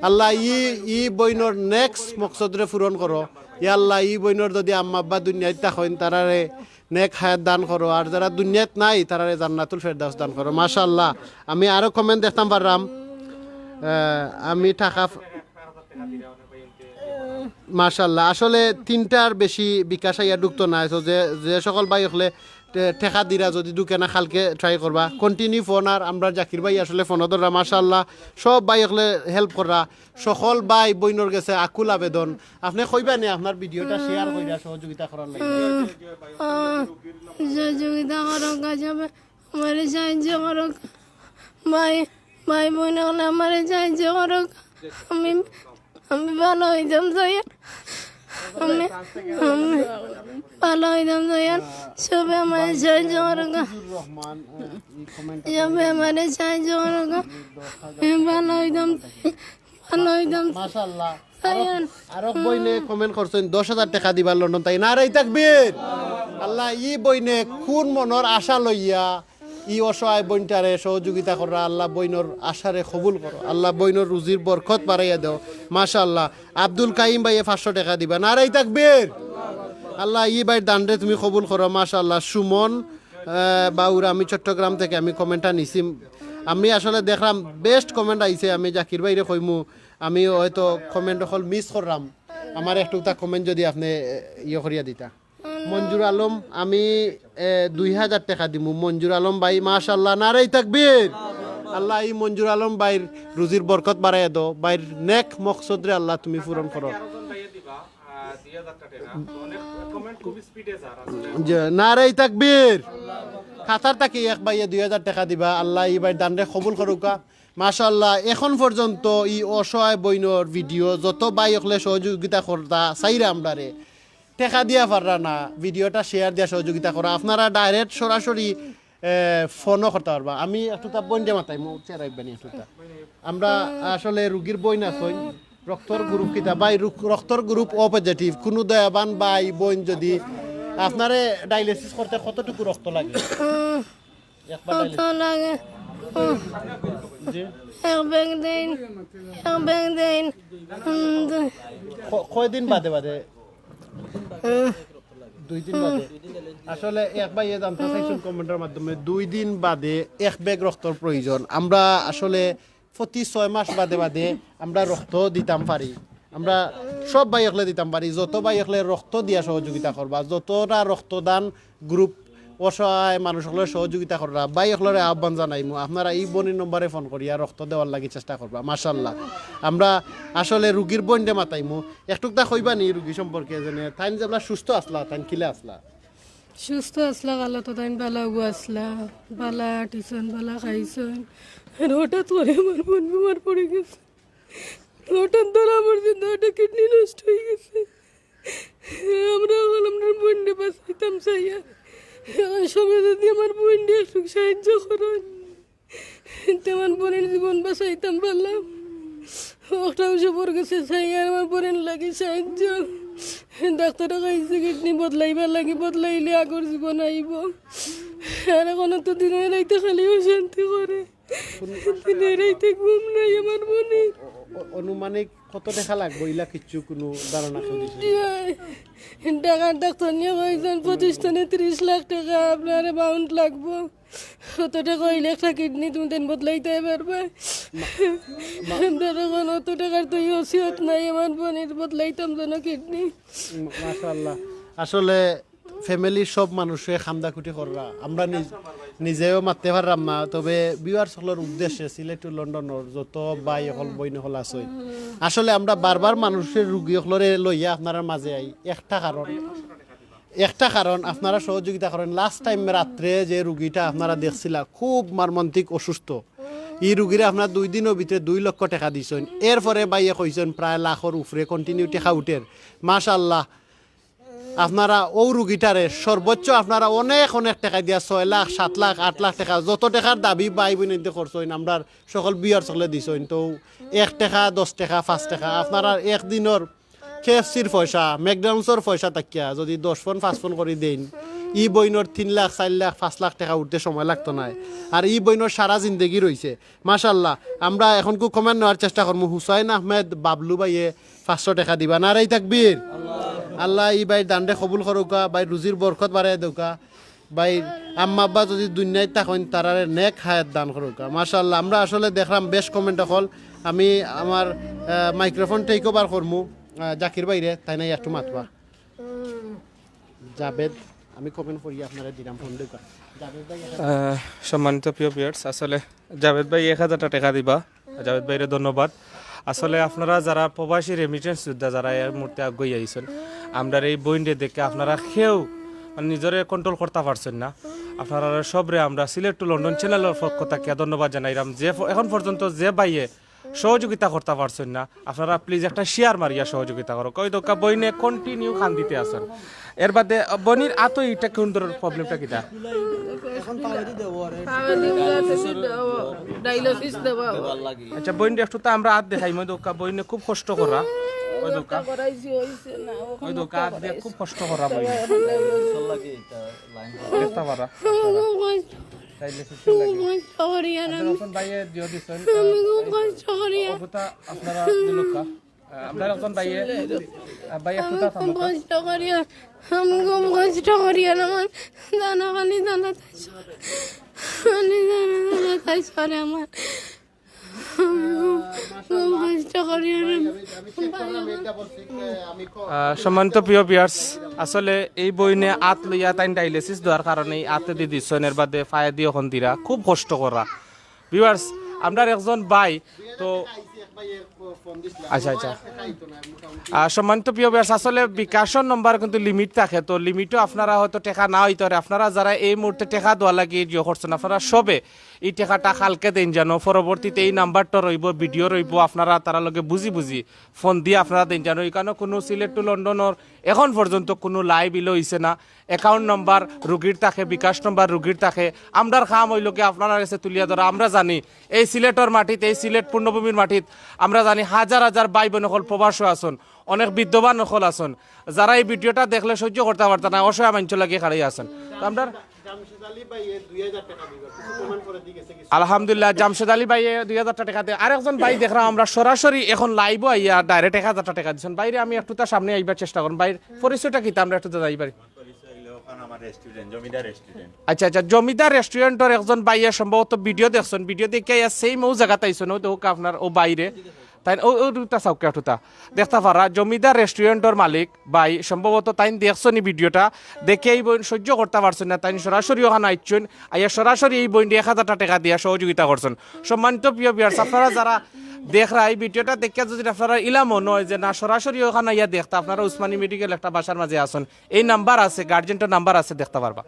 আল্লাহ, ই ই বইনর নেক্সট মকসদরে পূরণ করো। ইয়া আল্লাহ, ই বইনর যদি আম্মা আব্বা দুনিয়াত থাকইন, তারারে নেক হায়াত দান করো, আর যারা দুনিয়াত নাই, তারারে জান্নাতুল ফেরদাউস দান করো। মাশাআল্লাহ, আমি আরো কমেন্ট দেখতাম পাররাম। আহ, আমি টাকা ফ- মাশাআল্লাহ, আসলে তিনটার বেশি বিকাশ আইয়া ঢুকতো না। তো যে যে সকল ভাই অকলে টে- টেকা দিরা, যদি ঢুকে না, কালকে ট্রাই করবা। কন্টিনিউ ফোন, আর আমরা জাকির ভাই আসলে ফোন ধররা। মাশাআল্লাহ, সব ভাই অকলে হেল্প কররা। সকল ভাই বইনর গেছে আকুল আবেদন, আপনি কইবা নি আপনার ভিডিওটা শেয়ার কইরা সহযোগিতা করার লাগি? সহযোগিতা করো, সবে আমারে সাহায্য করো। ভাই, ভাই বইন অকলে আমারে সাহায্য করো। আমি, আমি ভালা অইতাম চাই। আমি, আমি ভালা অইতাম চাই। সবে আমারে সাহায্য করো। রহমান, আহ, এই কমেন্ট সবে আমারে সাহায্য করো। আমি ভালা অইতাম চাই। ভালা অইতাম চাই। মাশাআল্লাহ। আরো বইনে কমেন্ট করছইন দশ হাজার টেকা দিবা লন্ডন থাকি। নারাই তাকবীর। আল্লাহ, ই বইনে কুন মনর আশা লইয়া ই অসহায় বইনটারে সহযোগিতা কররা, আল্লাহ বইনর আশারে কবুল করো, আল্লাহ বইনর রুজির বরকত বাড়াইয়া দেও। মাশাআল্লাহ। আব্দুল কাইম ভাইয়ে পাঁচশো টেকা দিবা। নারাই তাকবীর। আল্লাহ, ই ভাইর দানরে তুমি কবুল করো। মাশাআল্লাহ। সুমন, আহ, বাউরা, আমি চট্টগ্রাম থাকি, আমি কমেন্টটা নিছি। আমি আসলে দেখলাম বেস্ট কমেন্ট আইছে, আমি জাকির ভাইরে কইমু, আমি হয়তো কমেন্ট অকল মিস করলাম, আমার একটুকটা কমেন্ট যদি আপনি, এ, ইয়ে করিয়া দিতা। মঞ্জুর আলম, আমি, এ, দুই হাজার টেকা দিমু। মঞ্জুর আলম ভাই, মাশাআল্লাহ, নারাই তাকবীর। আল্লাহ, ই মঞ্জুর আলম ভাইর রুজির বরকত বাড়াইয়া দেও, ভাইর নেক মকসদরে আল্লাহ তুমি পূরণ করো। যে, নারাই তাকবীর। কাতার থাকি এক ভাইয়ে দুই হাজার টেকা দিবা, আল্লাহ ই ভাইর দানরে কবুল করুকা। মাশাআল্লাহ, এখন পর্যন্ত ই অসহায় বইনর ভিডিও যত ভাই অকলে সহযোগিতা করতা চাইরা আমরারে, টেকা দিয়া পাররা না, ভিডিওটা শেয়ার দিয়া সহযোগিতা করো। আপনারা ডাইরেক্ট সরাসরি, এ, ফোনও করতা পারবা। আমি একটুতা বইনরে মাতাইমু, চেরাইবানি একটুতা। আমরা আসলে রুগীর বইন আছইন, রক্তর গ্রুপ কিতা? ভাই, রুক-, রক্তর গ্রুপ ও পজিটিভ। কুনু দয়াবান ভাই বইন যদি আপনারে ডায়ালিসিস করতে কতটুকু রক্ত লাগে? একবার কত লাগে? জি। এক ব্যাগ দেইন, এক ব্যাগ দেইন। হুম, দুই। ক-, কয়দিন বাদে বাদে? হুম। দুই দিন বাদে। আসলে এক ভাইয়ে জানতে চাইছইন কমেন্টের মাধ্যমে, দুই দিন বাদে এক ব্যাগ রক্তর প্রয়োজন। আমরা আসলে প্রতি ছয় মাস বাদে বাদে আমরা রক্ত দিতাম পারি। আমরা সব ভাই অকলে দিতাম পারি, যত ভাই অকলে রক্ত দিয়া সহযোগিতা করবা, যতটা রক্তদান গ্রুপ অসহায় মানুষ অকলরে সহযোগিতা কররা, ভাই অকলরে আহ্বান জানাইমু, আপনারা ই বইনর নম্বরে ফোন করিয়া রক্ত দেওয়ার লাগি চেষ্টা করবা। মাশাআল্লাহ, আমরা আসলে রুগীর বইনরে মাতাইমু, একটুকটা কইবা নি রুগী সম্পর্কে, যেনে তাইন যেবলা সুস্থ আছলা, তাইন কিলা আছলা? সুস্থ আছলা, ভালা তো তাইন ভালা অগু আছলা, ভালা আটিছইন, ভালা খাইছইন। আর হঠাৎ করে আমার বইন বেমার পড়ি গেছে, হঠাৎ ধরা পড়ছে, দুইটা কিডনি নষ্ট অই গেছে। আমরা অখন আমরার বইনরে বাঁচাইতাম চাইয়া, অখন সবে যদি আমার বইনরে একটু সাহায্য করইন, তে আমার বইনর জীবন বাঁচাইতাম পারলাম। একটা অসুখর গেছে চাইয়া আমার বইনর লাগি সাহায্য। ডাক্তরে কইছে কিডনি বদলাইবার লাগি, বদলাইলে আগর জীবন আইবো। আর অখন তো দিনে রাইতে খালি অশান্তি করে, দিনে রাইতে ঘুম নাই আমার বইনর। অ-, অ-, অনুমানিক কত টেকা লাগবো, ইলা কিচ্ছু কুনু ধারণা কেউ দিছে না? টেকার ডাক্তার নিয়ে কইছইন পঁচিশ তনে ত্রিশ লাখ টেকা আপনার অ্যামাউন্ট লাগবো। অত টেকা অইলে একটা কিডনি তুমি তাইন বদলাইতায় পারবায়। ধরো, অখন অত টেকার তো ই অসিয়ত নাই, আমার বইনর বদলাইতাম যেন কিডনি। মা-, মাশাআল্লাহ। আসলে ফ্যামিলির সব মানুষে কান্দাকুটি কররা, আমরা নিজ-, নিজেও মাততে পাররাম না। তবে ভিউয়ার্স অকলর উদ্দেশ্যে সিলেট টু লন্ডনর যত ভাই অকল বইন অকল আছইন, আসলে আমরা বারবার মানুষর রুগী অকলরে লইয়া আপনারার মাঝে আই একটা কারণ, একটা কারণ, আপনারা সহযোগিতা করইন। লাস্ট টাইম রাত্রে যে রুগীটা আপনারা দেখছিলা, খুব মর্মান্তিক অসুস্থ, ই রুগীরে আপনারা দুই দিনর ভিতরে দুই লক্ষ টেকা দিছইন। এরপরে ভাইয়ে কইছইন প্রায় লাখর উপরে কন্টিনিউ টেকা উঠের। মাশাআল্লাহ, আপনারা অউ রুগীটারে সর্বোচ্চ আপনারা অনেক অনেক টেকা দিয়া ছয় লাখ, সাত লাখ, আট লাখ টেকা, যত টেকার দাবি ভাই বইন এনতে করছইন, আমরার সকল ভিউয়ার্স অকলে দিছইন। তো এক টেকা, দশ টেকা, পাঁচ টেকা, আপনারার এক দিনর কেএফসির পয়সা, ম্যাকডোনাল্ডসর পয়সা থাকিয়া যদি দশ পন, পাঁচ পন করি দেইন, ই বইনর তিন লাখ, চাইর লাখ, পাঁচ লাখ টেকা উঠতে সময় লাগতো নায়। আর ই বইনর সারা জিন্দেগি রইছে। মাশাআল্লাহ, আমরা অখন কু কমেন্ট নেওয়ার চেষ্টা করমু। হুসাইন আহমেদ বাবলু ভাইয়ে পাঁচশো টেকা দিবা। নারাই তাকবীর। আল্লাহ ই ভাইর দানরে কবুল করউক্কা, ভাইর রুজির বরকত বাড়াই দেউক্কা। ভাইর আম্মা আব্বা যদি দুনিয়াত থাকইন, তারারে নেক হায়াত দান করউক্কা। মাশাআল্লাহ, আমরা আসলে দেখরাম বেশ কমেন্ট অকল। আমি আমার, আহ, মাইক্রোফোন টেক ওভার করমু, আহ, জাকির ভাইরে, তাইন আইয়া একটু মাতবা। জাভেদ, আমি কমেন্ট পড়ি আপনারে দিরাম, ফোন দেউক্কা। জাভেদ ভাই, আহ, সম্মানিত প্রিয় ভিউয়ার্স, আসলে জাভেদ ভাই এক হাজারটা টেকা দিবা। জাভেদ ভাইরে ধন্যবাদ। আসলে আপনারা যারা প্রবাসী রেমিটেন্স যোদ্ধা, যারা এই মুহূর্তে আগুয়াই আইছইন, আমরার এই বইনরে দেখে আপনারা কেউ মানে নিজরে কন্ট্রোল করতা পারছইন না। আপনারা সবরে আমরা সিলেট টু লন্ডন চ্যানেলর পক্ষ থাকিয়া ধন্যবাদ জানাইরাম যে ফ-, এখন পর্যন্ত যে ভাইয়ে সহযোগিতা করতা পারছইন না, আপনারা প্লিজ একটা শেয়ার মারিয়া সহযোগিতা করউক্কা। অউ দেউক্কা বইনে কন্টিনিউ কান্দিতে আছইন। এর বাদে, আহ, বইনর আতো ইটা কোন ধরনের প্রবলেমটা কিতা? এখন পাওয়ারই দেবো আর পাওয়ারই দেবো, ডায়ালিসিস দেবো। আচ্ছা, বইনরে একটু তো আমরা আত দেখাইমু। অউ দেউক্কা বইনে খুব কষ্ট করা। অউ দেউক্কা। করাইছি, হইছে না, অউ দেউক্কা আত দিয়া খুব কষ্ট করা বইনে। ইনশাআল্লাহ কি এটা লাইন দেখতা পারা। খুব কষ্ট। ডায়ালিসিস লাগে। খুব কষ্ট করি আর আচ্ছা, আমি। রতন ভাইয়ে দিও দিছইন। আমি খুব কষ্ট করি। অবতা আপনারা দিলুক্কা। আহ, আমরার একজন ভাইয়ে, আহ, ভাই, একটু আমি খুব কষ্ট করি, আমি খুব কষ্ট করি, আর আমার দানা খালি দানা তাই সরে, খালি দানা দানা তাই সরে আমার। আমি খুব, খুব কষ্ট করি, আর আমি আহ, সম্মানিত প্রিয় ভিউয়ার্স, আসলে এই বইনে আত লইয়া তাইন ডায়ালিসিস দেওয়ার কারণে এই আতে দি দিছইন, এর বাদে পায়ে দি অখন দিরা, খুব কষ্ট করা। ভিউয়ার্স, আমরার একজন ভাই তো আচ্ছা, আচ্ছা। আহ, সম্মানিত প্রিয় ভিউয়ার্স, আসলে বিকাশর নম্বর কিন্তু লিমিট থাকে, তো লিমিটও আপনারা হয়তো টেকা না অইতে পারে। আপনারা যারা এই মুহূর্তে টেকা দেওয়া লাগি ইয়ে করছইন, আপনারা সবে এই টেকাটা কালকে দেইন যেন, পরবর্তীতে এই নাম্বারটা রইবো, ভিডিও রইবো, আপনারা তারার লগে বুঝি বুঝি ফোন দিয়া আপনারা দেইন যেন। ইকানো কুনু সিলেট টু লন্ডনর এখন পর্যন্ত কুনু লাইভ ইলো অইছে না। অ্যাকাউন্ট নাম্বার রুগীর থাকে, বিকাশ নাম্বার রুগীর থাকে। আমরার কাম অইলো কি আপনারার গেছে তুলিয়া ধরা। আমরা জানি এই সিলেটর মাটিত, এই সিলেট পূর্ণভূমির মাটিত আমরা জানি হাজার হাজার ভাই বইন অকল প্রবাসো আছইন, অনেক বিদ্যমান অকল আছইন, যারা এই ভিডিওটা দেখলে সহ্য করতা পারতা না, অসহায় মানষর লাগি খাড়াই আছইন। তো আমরার জামশেদ আলী ভাইয়ে দুই হাজার টেকা দিবা, কিছু কমেন্ট করে দি গেছে কিছু। আলহামদুলিল্লাহ, জামশেদ আলী ভাইয়ে দুই হাজার টেকা দেয়। আরেকজন ভাই দেখরাম আমরা সরাসরি এখন লাইভও আইয়া ডাইরেক্ট এক হাজার টেকা দিছইন। ভাইরে আমি একটু তার সামনে আইবার চেষ্টা করমু। ভাইর পরিচয়টা কিতা আমরা একটু জানাই পারি? পরিচয় অইলো অখন আমার রেস্টুরেন্ট, জমিদার রেস্টুরেন্ট। আচ্ছা, আচ্ছা, জমিদার রেস্টুরেন্টর একজন ভাইয়ে সম্ভবত ভিডিও দেখছইন, ভিডিও দেখিয়া আইয়া সেম অউ জাগাত আইছইন, অউ দেউক্কা আপনার অউ ভাইরে। তাইন অউ, অউ দুটা চাউক্কা একটুতা। দেখতা পারা, জমিদার রেস্টুরেন্টর মালিক ভাই, সম্ভবত তাইন দেখছইন ই ভিডিওটা, দেখিয়া এই বইন সহ্য করতা পারছইন না, তাইন সরাসরি অখানো আইছইন, আইয়া সরাসরি এই বইনরে এক হাজারটা টেকা দিয়া সহযোগিতা করছইন। সম্মানিত প্রিয় ভিউয়ার্স, আপনারা যারা দেখরা এই ভিডিওটা দেখিয়া যদি আপনারা ইলা মনো অয় যে না, সরাসরি অখানো আইয়া দেখতা, আপনারা উসমানী মেডিকেল একটা বাসার মাঝে আছইন, এই নাম্বার আছে, গার্জিয়ানর নাম্বার আছে, দেখতা পারবা।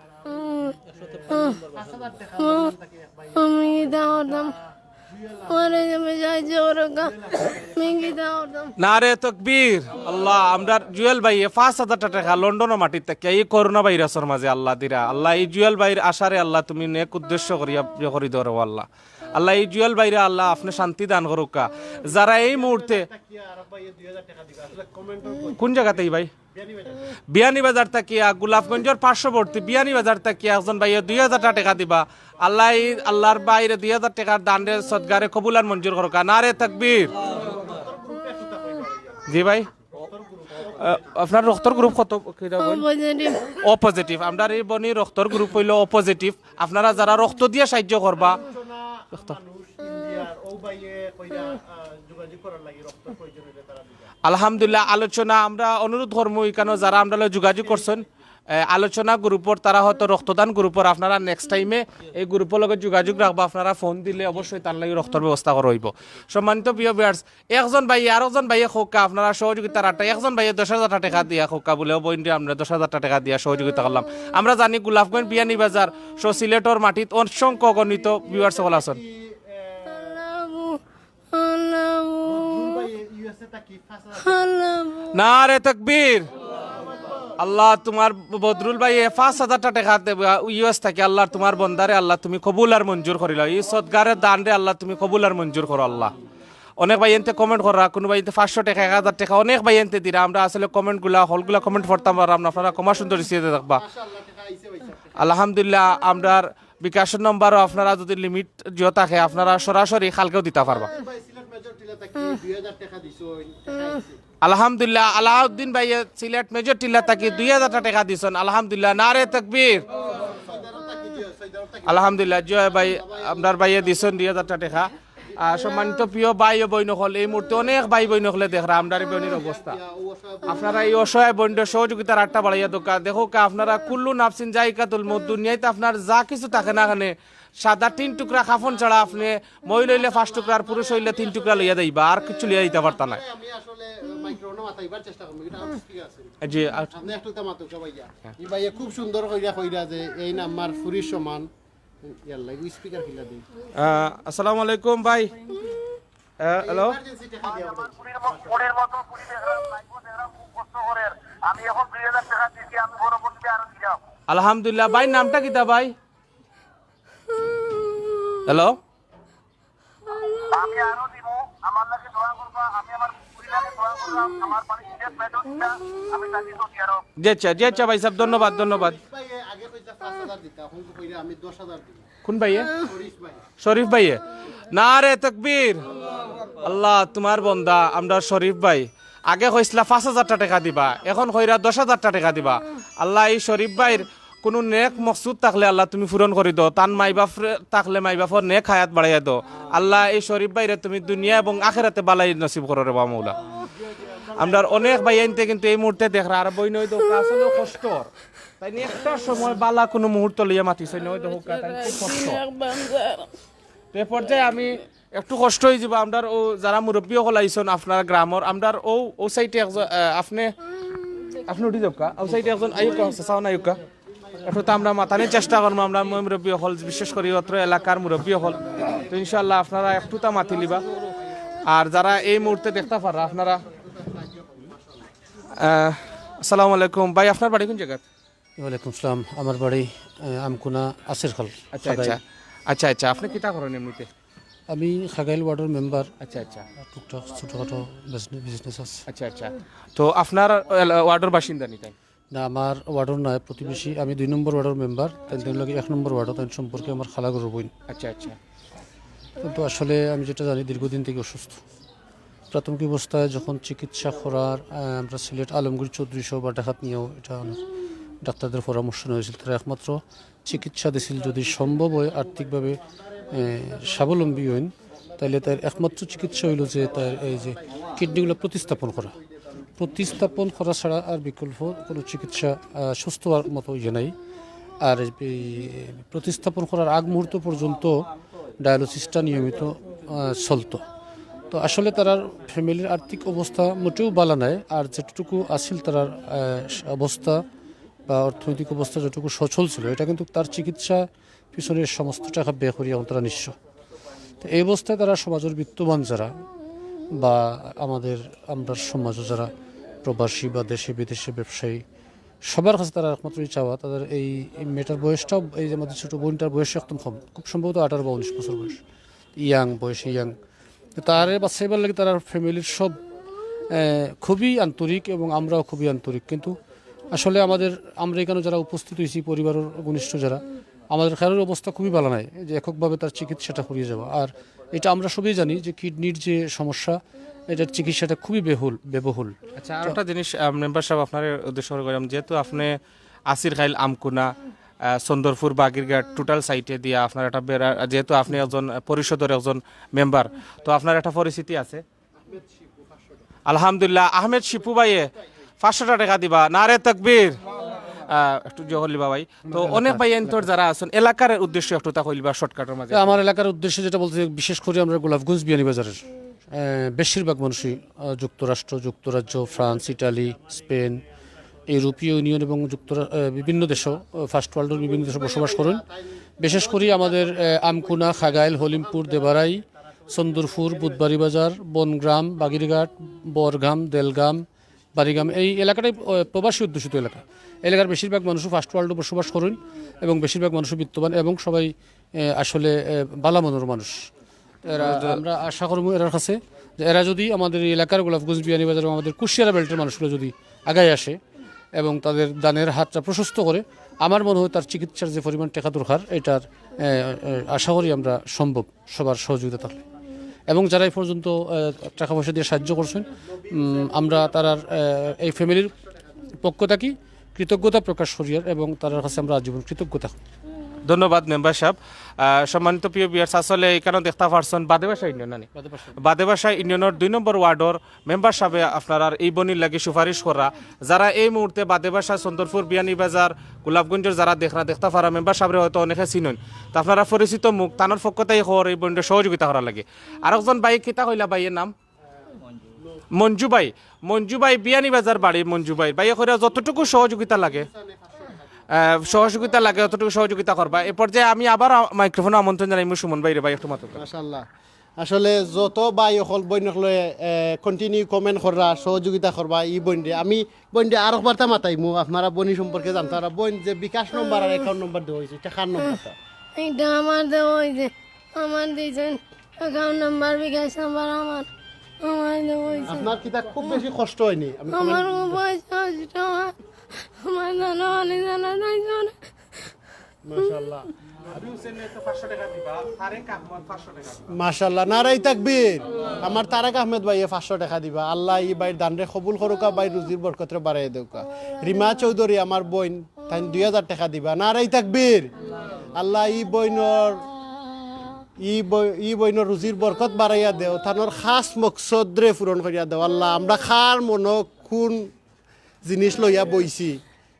আমি কিতা করতাম? আমারে তুমি সাহায্য করো গা। আমি কিতা করতাম? নারে তকবীর, আল্লাহ, আমরার জুয়েল ভাইয়ে পাঁচ হাজারটা টেকা লন্ডনর মাটিত থাকিয়া এই করোনা ভাইরাসর মাঝে আল্লাহ দিরা। আল্লাহ, এই জুয়েল ভাইর আশারে আল্লাহ তুমি নেক উদ্দেশ্য করিয়া ইয়ে করি ধরো আল্লাহ। আল্লাহ, এই জুয়েল ভাইরে আল্লাহ আপনে শান্তি দান করউক্কা। যারা এই মুহূর্তে কুন জাগাত ই ভাই? বিয়ানীবাজার থাকিয়া, গোলাপগঞ্জর পার্শ্ববর্তী বিয়ানীবাজার থাকিয়া একজন ভাইয়ে দুই হাজারটা টেকা দিবা। আল্লাহ, এই আল্লাহর ভাইরে দুই হাজার টেকার দানরে সদগারে কবুল আর মঞ্জুর করউক্কা। নারে তাকবীর। জি ভাই। আহ, আপনার রক্তর গ্রুপ কত? কিতা কইন? ও পজিটিভ। আমরার এই বইনর রক্তর গ্রুপ অইলো ও পজিটিভ। আপনারা যারা রক্ত দিয়া সাহায্য করবা, রক্ত। আলহামদুলিল্লাহ, আলোচনা আমরা অনুরোধ করমু, ইকানো যারা আমরার লগে যোগাযোগ করছইন, আলোচনা গ্রুপর, তারা হয়তো রক্তদান গ্রুপর, আপনারা নেক্সট টাইমে এই গ্রুপর লগে যোগাযোগ রাখবা। আপনারা ফোন দিলে অবশ্যই তার লাগি রক্তর ব্যবস্থা করা অইবো। সম্মানিত প্রিয় ভিউয়ার্স, একজন ভাইয়ে আরকজন ভাইয়ে কউক্কা, আপনারা সহযোগিতার আট্টা, একজন ভাইয়ে দশ হাজার টেকা দিয়া কউক্কা বুলে, "ও বইনরে, আমরা দশ হাজার টেকা দিয়া সহযোগিতা করলাম।" আমরা জানি গোলাপগঞ্জ বিয়ানীবাজার সহ সিলেটর মাটিত অসংখ্য অগণিত ভিউয়ার্স সকল আছেন। নারে তকবীর। আল্লাহ, তোমার বদরুল ভাইয়ে পাঁচ হাজার টেকা দেবা ইউএস থাকি। আল্লাহ, তোমার বন্দারে আল্লাহ তুমি কবুল আর মঞ্জুর করিলাও। এই সদগারে দানরে আল্লাহ তুমি কবুল আর মঞ্জুর করো আল্লাহ। অনেক ভাইয়াইন্তে কমেন্ট কররা, কুনু ভাইয়াইন্তে পাঁচশো টেকা, এক হাজার টেকা, অনেক ভাইয়াইন্তে দিরা। আমরা আসলে কমেন্টগুলা, হলগুলা কমেন্ট পড়তাম পাররাম না, আপনারা ক্ষমা সুন্দর রিসিয়ে দেখবা। আলহামদুলিল্লাহ, আমরার বিকাশর নম্বরও আপনারা যদি লিমিট জিও থাকে, আপনারা সরাসরি কালকেও দিতা পারবা। আলহামদুলিল্লাহ, আলাউদ্দিন ভাইয়ে সিলেট মেজর টিলা থাকি দুই হাজার টেকা দিছইন। আলহামদুলিল্লাহ, নারে তকবীর। আলহামদুলিল্লাহ, জয় ভাই, আপনার ভাইয়ে দিছইন দুই হাজার টেকা। আহ, সম্মানিত প্রিয় ভাই ও বইন অকল, এই মুহূর্তে অনেক ভাই বইন অকলে দেখরা আমরার এই বইনর অবস্থা। আপনারা এই অসহায় বইনর সহযোগিতার আট্টা বাড়াইয়া দেউক্কা। দেখউক্কা, আপনারা কুল্লু নাফসিন জাইকাতুল মউত, দুনিয়াত আপনার যা কিছু থাকে না কেনে, সাদা তিন টুকরা কাফন ছাড়া আপনে মহিলা অইলে পাঁচ টুকরা আর পুরুষ অইলে তিন টুকরা লইয়া যাইবা, আর কিচ্ছু লইয়া যাইতা পারতা নায়। আমি আসলে মাইক্রোফোনে মাতাইবার চেষ্টা করমু, এটা আউটস্পিকার আছে। জি, আউট- আপনি একটু তা মাতুক্কা ভাইয়া। হ্যাঁ। এই ভাইয়া খুব সুন্দর কইরা কইরা যে এই নাম্বার ফুরির সমান। ইয়াল্লা, এই স্পিকার কিলা দেই। আহ, আসসালামু আলাইকুম ভাই। আহ, হ্যালো। ইমার্জেন্সি টেকা দিয়া পাঠাই। আমি এখন দুই হাজার টেকা দিছি, আমি পরবর্তীতে আরো দিলাম। আলহামদুলিল্লাহ। ভাই, নামটা কিতা ভাই? হ্যালো। আমি আরো দিব, আমার লাগি দোয়া করবা, আমি আমার পুরি লাগি দোয়া করলাম, আমার বাড়ি সিলেট মেজর টিলা, আমি থাকি সৌদি আরব। জি আচ্ছা, জি আচ্ছা ভাই সাহেব, ধন্যবাদ, ধন্যবাদ। ভাই, আগে কইতা পাঁচ হাজার দিতা, এখন তো কইরা আমি দশ হাজার দিব। কোন ভাইয়ে? শরীফ ভাই। শরীফ ভাইয়ে। নারে তকবীর। আল্লাহ, তোমার বন্দা, আমরার শরীফ ভাই। আগে কইছলা পাঁচ হাজার টেকা দিবা, এখন কইরা দশ হাজার টেকা দিবা। আল্লাহ, এই শরীফ ভাইর কুনু নেক মকসুদ থাকলে আল্লাহ তুমি পূরণ করি দেও। তান মাই বাপ রে-, থাকলে মাই বাপর নেক হায়াত বাড়াইয়া দেও। আল্লাহ, এই শরীফ ভাইরে তুমি দুনিয়া এবং আখেরাতে বালাই নসিব করো রে বা মৌলা। আমরার অনেক ভাইয়াইন্তে কিন্তু এই মুহূর্তে দেখরা, আর বইন অই দেউক্কা, আসলে কষ্টর। তাইন একটা সময় বালা কুনু মুহূর্ত লইয়া মাতিছইন না, অই দেউক্কা, তাইন খুব কষ্ট। তো এ পর্যায়ে আমি একটু কষ্ট অইযিবো, আমরার অউ যারা মুরব্বি অকল আইছইন আপনার গ্রামর, আমরার অউ, অউ সাইডে একজন, আহ, আপনে, আপনে উঠি যাউক্কা, অউ সাইডে একজন আইউক্কা, চাচা অকল আইউক্কা। একটু তো আমরা মাতানির চেষ্টা করমু, আমরার মুরব্বি অকল, বিশেষ করি অত্র এলাকার মুরব্বি অকল। তো ইনশাআল্লাহ আপনারা একটু তা মাতিলিবা। আর যারা এই মুহূর্তে দেখতা পাররা আপনারা, আহ, আসসালামু আলাইকুম ভাই, আপনার বাড়ি কোন জাগাত? ওয়ালাইকুম সালাম। আমার বাড়ি, আহ, আমকুনা আসির খাল, আচ্ছা, খাগাইল। আচ্ছা। আচ্ছা, আচ্ছা। আপনে কিতা করেন এমনিতে? আমি খাগাইল ওয়ার্ডর মেম্বার। আচ্ছা, আচ্ছা। টুকটাক ছোটখাটো বিজনে-, বিজনেস আছে। আচ্ছা, আচ্ছা। তো আপনার এলা-, ওয়ার্ডর বাসিন্দা নি তাইন? না, আমার ওয়ার্ডর নায়, প্রতিবেশী। আমি দুই নম্বর ওয়ার্ডর মেম্বার। তাইন, তাইন লাগে এক নম্বর ওয়ার্ডর, তাইন সম্পর্কে আমার খালাঘরর বইন। আচ্ছা, আচ্ছা। কিন্তু আসলে আমি যেটা জানি, দীর্ঘদিন থেকে অসুস্থ। প্রাথমিক অবস্থায় যখন চিকিৎসা করার, আহ, আমরা সিলেট আলমগীর চৌধুরী সহ বা ঢাকাত নিয়েও এটা অনেক ডাক্তারদের পরামর্শ নেওয়া হয়েছিল। তারা একমাত্র চিকিৎসা দিছিল, যদি সম্ভব হয় আর্থিকভাবে, আহ, স্বাবলম্বী হইন, তাহলে তার একমাত্র চিকিৎসা হইল যে তার এই যে কিডনিগুলো প্রতিস্থাপন করা। প্রতিস্থাপন করা ছাড়া আর বিকল্প কোনো চিকিৎসা, আহ, সুস্থ হওয়ার মতো ইয়ে নাই। আর এই প্রতিস্থাপন করার আগ মুহূর্ত পর্যন্ত ডায়ালিসিসটা নিয়মিত, আহ, চলতো। তো আসলে তারার ফ্যামিলির আর্থিক অবস্থা মোটেও ভালা নাই, আর যেটুকু আছিল তারার, আহ, অবস্থা বা অর্থনৈতিক অবস্থা যেটুকু সচল ছিল, এটা কিন্তু তার চিকিৎসা পিছনে সমস্ত টাকা ব্যয় করিয়া এখন তারা নিঃস্ব। তো এই অবস্থায় তারা সমাজের বিত্তবান যারা বা আমাদের, আমরা সমাজে যারা প্রবাসী বা দেশে বিদেশে ব্যবসায়ী, সবার কাছে তারা একমাত্রই চাওয়া, তাদের এই, এই মেয়েটার বয়সটাও, এই যে আমাদের ছোট বোনটার বয়স একদম কম, খুব সম্ভবত আঠারো বা উনিশ বছর বয়স, ইয়াং বয়সে ইয়াং। তো তারে বাঁচাইবার লাগি তারার ফ্যামিলির সব, আহ, খুবই আন্তরিক এবং আমরাও খুবই আন্তরিক, কিন্তু আসলে আমাদের, আমরা এখানে যারা উপস্থিত হয়েছি, পরিবারের ঘনিষ্ঠ যারা, আমাদের কারোর অবস্থা খুবই ভালো নাই যে এককভাবে তার চিকিৎসাটা করিয়ে যাওয়া। আর এটা আমরা সবই জানি যে কিডনির যে সমস্যা, এটার চিকিৎসাটা খুবই বেহুল, ব্যয়বহুল। আচ্ছা, আর একটা জিনিস, আহ, মেম্বার সাহেব, আপনার উদ্দেশ্য করে কইলাম, যেহেতু আপনি আসির খাইল, আমকুনা, আহ, চন্দরপুর, বাগিরঘাট, টোটাল সাইটে দিয়া আপনার একটা বেড়া, যেহেতু আপনি একজন, আহ, পরিষদের একজন মেম্বার, তো আপনার একটা পরিচিতি আছে। আলহামদুলিল্লাহ, আহমেদ শিপু ভাইয়ে পাঁচশো টেকা দিবা। নারে তকবীর। আহ, একটু জোহর লিবা ভাই। তো অনেক ভাই এন্তর যারা আছেন, এলাকার উদ্দেশ্যে একটু তা কইলিবা শর্টকাটের মাঝে। তো আমার এলাকার উদ্দেশ্যে যেটা বলতে চাই, বিশেষ করে আমরা গোলাপগঞ্জ বিয়ানীবাজারের, আহ, বেশিরভাগ মানুষই, আহ, যুক্তরাষ্ট্র, যুক্তরাজ্য, ফ্রান্স, ইটালি, স্পেন, ইউরোপীয় ইউনিয়ন এবং যুক্তরা-, আহ, বিভিন্ন দেশও, আহ, ফার্স্ট ওয়ার্ল্ডের বিভিন্ন দেশে বসবাস করেন। বিশেষ করে আমাদের, আহ, আমকুনা, খাগাইল, হলিমপুর, দেবারাই, চন্দুরপুর, বুধবাড়ি বাজার, বনগ্রাম, বাগিরঘাট, বরগ্রাম, দেলগ্রাম, বাড়িগ্রাম, এই এলাকাটাই, আহ, প্রবাসী অধ্যুষিত এলাকা। এলাকার বেশিরভাগ মানুষও ফার্স্ট ওয়ার্ল্ডে বসবাস করেন এবং বেশিরভাগ মানুষও বিত্তবান এবং সবাই, আহ, আসলে, আহ, বালা মনের মানুষ। এরা, আমরা আশা করবো এরার কাছে যে এরা যদি আমাদের এই এলাকার গোলাপগঞ্জ বিয়ানীবাজার এবং আমাদের কুশিয়ারা বেল্টের মানুষগুলো যদি আগায় আসে এবং তাদের দানের হাতটা প্রশস্ত করে, আমার মনে হয় তার চিকিৎসার যে পরিমাণ টাকা দরকার, এটার, আহ, আহ, আশা করি আমরা সম্ভব সবার সহযোগিতা থাকলে। এবং যারা এই পর্যন্ত, আহ, টাকা পয়সা দিয়ে সাহায্য করছেন, উম, আমরা তারার, আহ, এই ফ্যামিলির পক্ষ থাকি কৃতজ্ঞতা প্রকাশ করিয়ার এবং তারার কাছে আমরা আজীবন কৃতজ্ঞতা। ধন্যবাদ মেম্বার সাহেব। আহ, সম্মানিত প্রিয় ভিউয়ার্স, আসলে এখানেও দেখতা পারছন বাদে বাসা ইউনিয়ন নানি? বাদে বাসা ইউনিয়নর দুই নম্বর ওয়ার্ডর মেম্বার সাহেবে আপনারার এই বইনর লাগি সুপারিশ করা। যারা এই মুহূর্তে বাদে বাসা, চন্দরপুর, বিয়ানীবাজার, গোলাপগঞ্জর যারা দেখরা, দেখতা পারা মেম্বার সাহেবরে হয়তো অনেকে চিনইন। তো আপনারা পরিচিত মুখ, তানর পক্ষ থাকি খবর এই বইনরে সহযোগিতা করার লাগি। আরেকজন ভাই, কিতা কইলা ভাইর নাম? মঞ্জু ভাই। মঞ্জু ভাই, বিয়ানীবাজার বাড়ি মঞ্জু ভাই। ভাইয়ে কইরা যতটুকু সহযোগিতা লাগে, আহ, সহযোগিতা লাগে, অতটুকু সহযোগিতা করবা। এ পর্যায়ে আমি আবার আ-, মাইক্রোফোনে আমন্ত্রণ জানাইমু সুমন ভাইরে। ভাই, একটু মাতউক্কা। মাশাআল্লাহ। আসলে যত ভাই অকল, বইন অকলে, আহ, কন্টিনিউ কমেন্ট কররা, সহযোগিতা করবা ই বইনরে। আমি বইনরে আরক বার্তা মাতাইমু, আপনারা বইন সম্পর্কে জানতা পাররা। বইন, যে বিকাশ নম্বর আর অ্যাকাউন্ট নম্বর দেওয়া অইছে, টেকার নম্বরটা। এটা আমার দেওয়া অইছে, আমার দিছেন অ্যাকাউন্ট নাম্বার, বিকাশ নাম্বার আমার, আমার দেওয়া অইছে। আপনার কিতা খুব বেশি কষ্ট হয়নি? আমি আমার কমেন্ট উপায় সাহায্য আমার, আমার জানা অনেক জানা নাই জানা। মাশাআল্লাহ। মাশাআল্লাহ, নারাই তাকবীর। আমার তারেক আহমেদ ভাইয়ে পাঁচশো টাকা দিবা। আল্লাহ ই ভাইর দানরে কবুল করুকা, ভাইর রুজির বরকতরে বাড়াইয়া দেউকা। রিমা চৌধুরী আমার বইন, তাইন দুই হাজার টাকা দিবা। নারাই তাকবীর। আল্লাহ ই বইনর, ই বই-, ই বইনর রুজির বরকত বাড়াইয়া দেও, তানর খাস মকসদরে পূরণ করিয়া দেও। আল্লাহ, আমরা কার মনো কোন জিনিস লইয়া বইছি,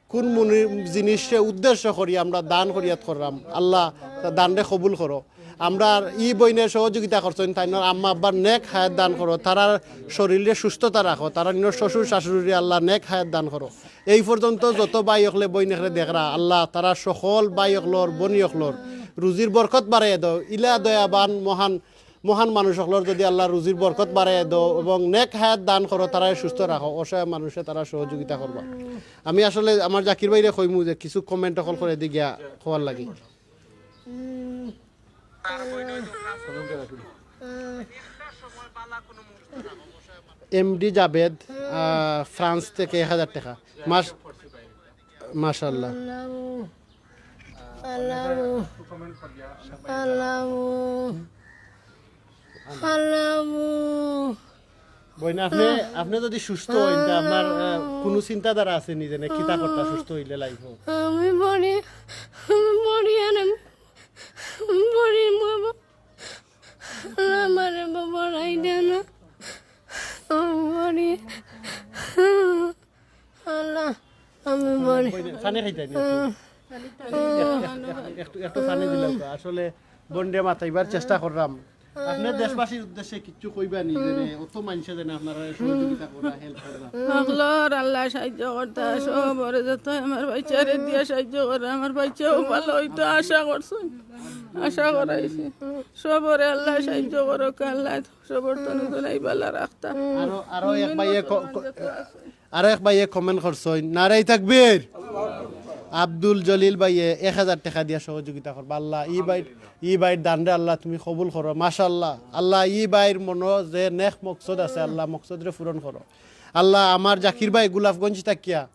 কোন মনি-, জিনিসরে উদ্দেশ্য করি আমরা দান করিয়াত করলাম। আল্লাহ, তা দানরে কবুল করো। আমরার ই বইনে সহযোগিতা করছইন, তাইনর আম্মা আব্বার নেক হায়াত দান করো, তারার শরীরে সুস্থতা রাখো, তারার নিজ শ্বশুর শাশুড়িরে আল্লাহ নেক হায়াত দান করো। এই পর্যন্ত যত ভাই অকলে বইন অকলে দেখরা, আল্লাহ তারা সকল ভাই অকলর, বইন অকলর রুজির বরকত বাড়াইয়া দেও। ইলা দয়াবান মহান মহান মানুষ অকলর যদি আল্লাহ রুজির বরকত বাড়াইয়া দেও এবং নেক হায়াত দান করো, তারারে সুস্থ রাখো, অসহায় মানুষে তারা সহযোগিতা করবা। আমি আসলে আমার জাকির ভাইরে কইমু যে কিছু কমেন্ট অকল করে দি গিয়া খোয়ার লাগি। এমডি জাবেদ, আহ, ফ্রান্স থেকে এক হাজার টাকা। মাশ-, মাশাআল্লাহ। আল্লাহ, আল্লাহ, আল্লাহ। বইন, আপনি, আপনি যদি সুস্থ হইন, তা আপনার, আহ, কোনো চিন্তাধারা আছে নি যে না, কিতা করতা সুস্থ হইলে লাইফ? আমি মরি, আমি মরি, আর আমি মরি, বাবা। আমারে বাবা রাই দেন না। আমি মরি। আল্লাহ, আমি মরি। বইন, পানি খাইতাই নি? একটু, একটু পানি দিলাম তো। আসলে বইনরে মাতাইবার চেষ্টা করলাম। আপনি দেশবাসীর উদ্দেশ্যে কিচ্ছু কইবা নি, যে অত মানুষে যেন আপনারা সহযোগিতা করা, হেল্প করা? হকলর আল্লাহ সাহায্য করতা, সবরে যত আমার বাইচ্চারে দিয়া সাহায্য করা, আমার বাইচ্চাও ভালো হইতো আশা করছি, আশা করাইছি। সবরে আল্লাহ সাহায্য করুক, আল্লাহ সবর তনে তনে ভালা রাখতা। আরো, আরো এক ভাইয়ে ক-, ক-, আরো এক ভাইয়ে কমেন্ট করছইন, নারাই তাকবীর। আব্দুল জলিল ভাইয়ে এক হাজার টাকা দিয়া সহযোগিতা করবা। আল্লাহ, ই ভাই, ই ভাইর দানরে আল্লাহ তুমি কবুল করো। মাশাআল্লাহ। আল্লাহ, ই ভাইর মনো যে নেক মকসদ আছে, আল্লাহ মকসদরে পূরণ করো। আল্লাহ, আমার জাকির ভাই গোলাপগঞ্জ থাকিয়া,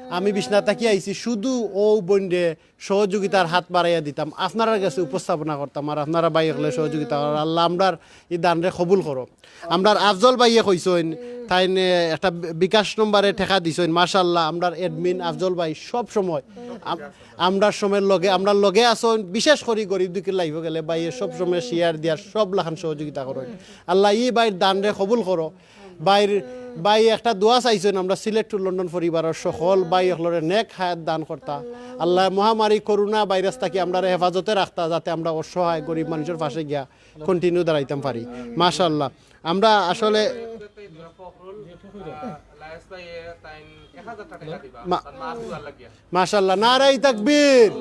আমি বিশ্বনাথ থাকি আইছি, শুধু ও বইনরে সহযোগিতার হাত বাড়াইয়া দিতাম, আপনারার কাছে উপস্থাপনা করতাম, আর আপনারা ভাই অকলে সহযোগিতা করার। আল্লাহ, আমরার ই দানরে কবুল করো। আমরার আফজল ভাইয়ে কইছইন, তাইন একটা বি-, বিকাশ নম্বরে টাকা দিছইন। মাশাআল্লাহ, আমরার অ্যাডমিন আফজল ভাই সব সময় আম-, আমরার সময় লগে, আমরার লগে আছইন, বিশেষ করি গরিব দুঃখীর লাইফো গেলে ভাইয়ে সব সময় শেয়ার দিয়া সব লাখান সহযোগিতা করইন। আল্লাহ, ই ভাইর দানরে কবুল করো। ভাইর, ভাই একটা দোয়া চাইছইন, আমরা সিলেট to লন্ডন পরিবারর সকল ভাই অকলরে নেক হায়াত দান করতা। আল্লায় মহামারী করোনা ভাইরাস থাকি আমরারে হেফাজতে রাখতা, যাতে আমরা অসহায় গরিব মানুষর পাশে গিয়া continue দাঁড়াইতাম পারি। মাশাআল্লাহ, আমরা আসলে মা-, মাশাআল্লাহ, নারাই তাকবীর।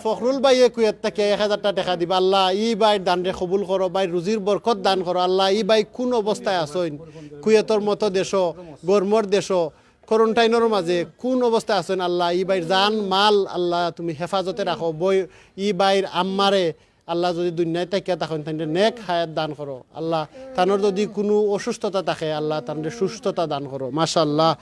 ফখরুল ভাইয়ে কুয়েত থাকি এক হাজারটা টেকা দিবা। আল্লাহ, ই ভাইর দানরে কবুল করো, ভাইর রুজির বরকত দান করো। আল্লাহ, ই ভাই কোন অবস্থায় আছইন, কুয়েতর মতো দেশো, গরমর দেশো, quarantine-র মাঝে কোন অবস্থায় আছইন, আল্লাহ, ই ভাইর জান মাল, আল্লাহ, তুমি হেফাজতে রাখো। বই, ই ভাইর আম্মারে, আল্লাহ, যদি দুনিয়াত থাকিয়া থাকইন, তানরে নেক হায়াত দান করো। আল্লাহ, তানর যদি কুনু অসুস্থতা থাকে, আল্লাহ, তানরে সুস্থতা দান করো। মাশাআল্লাহ।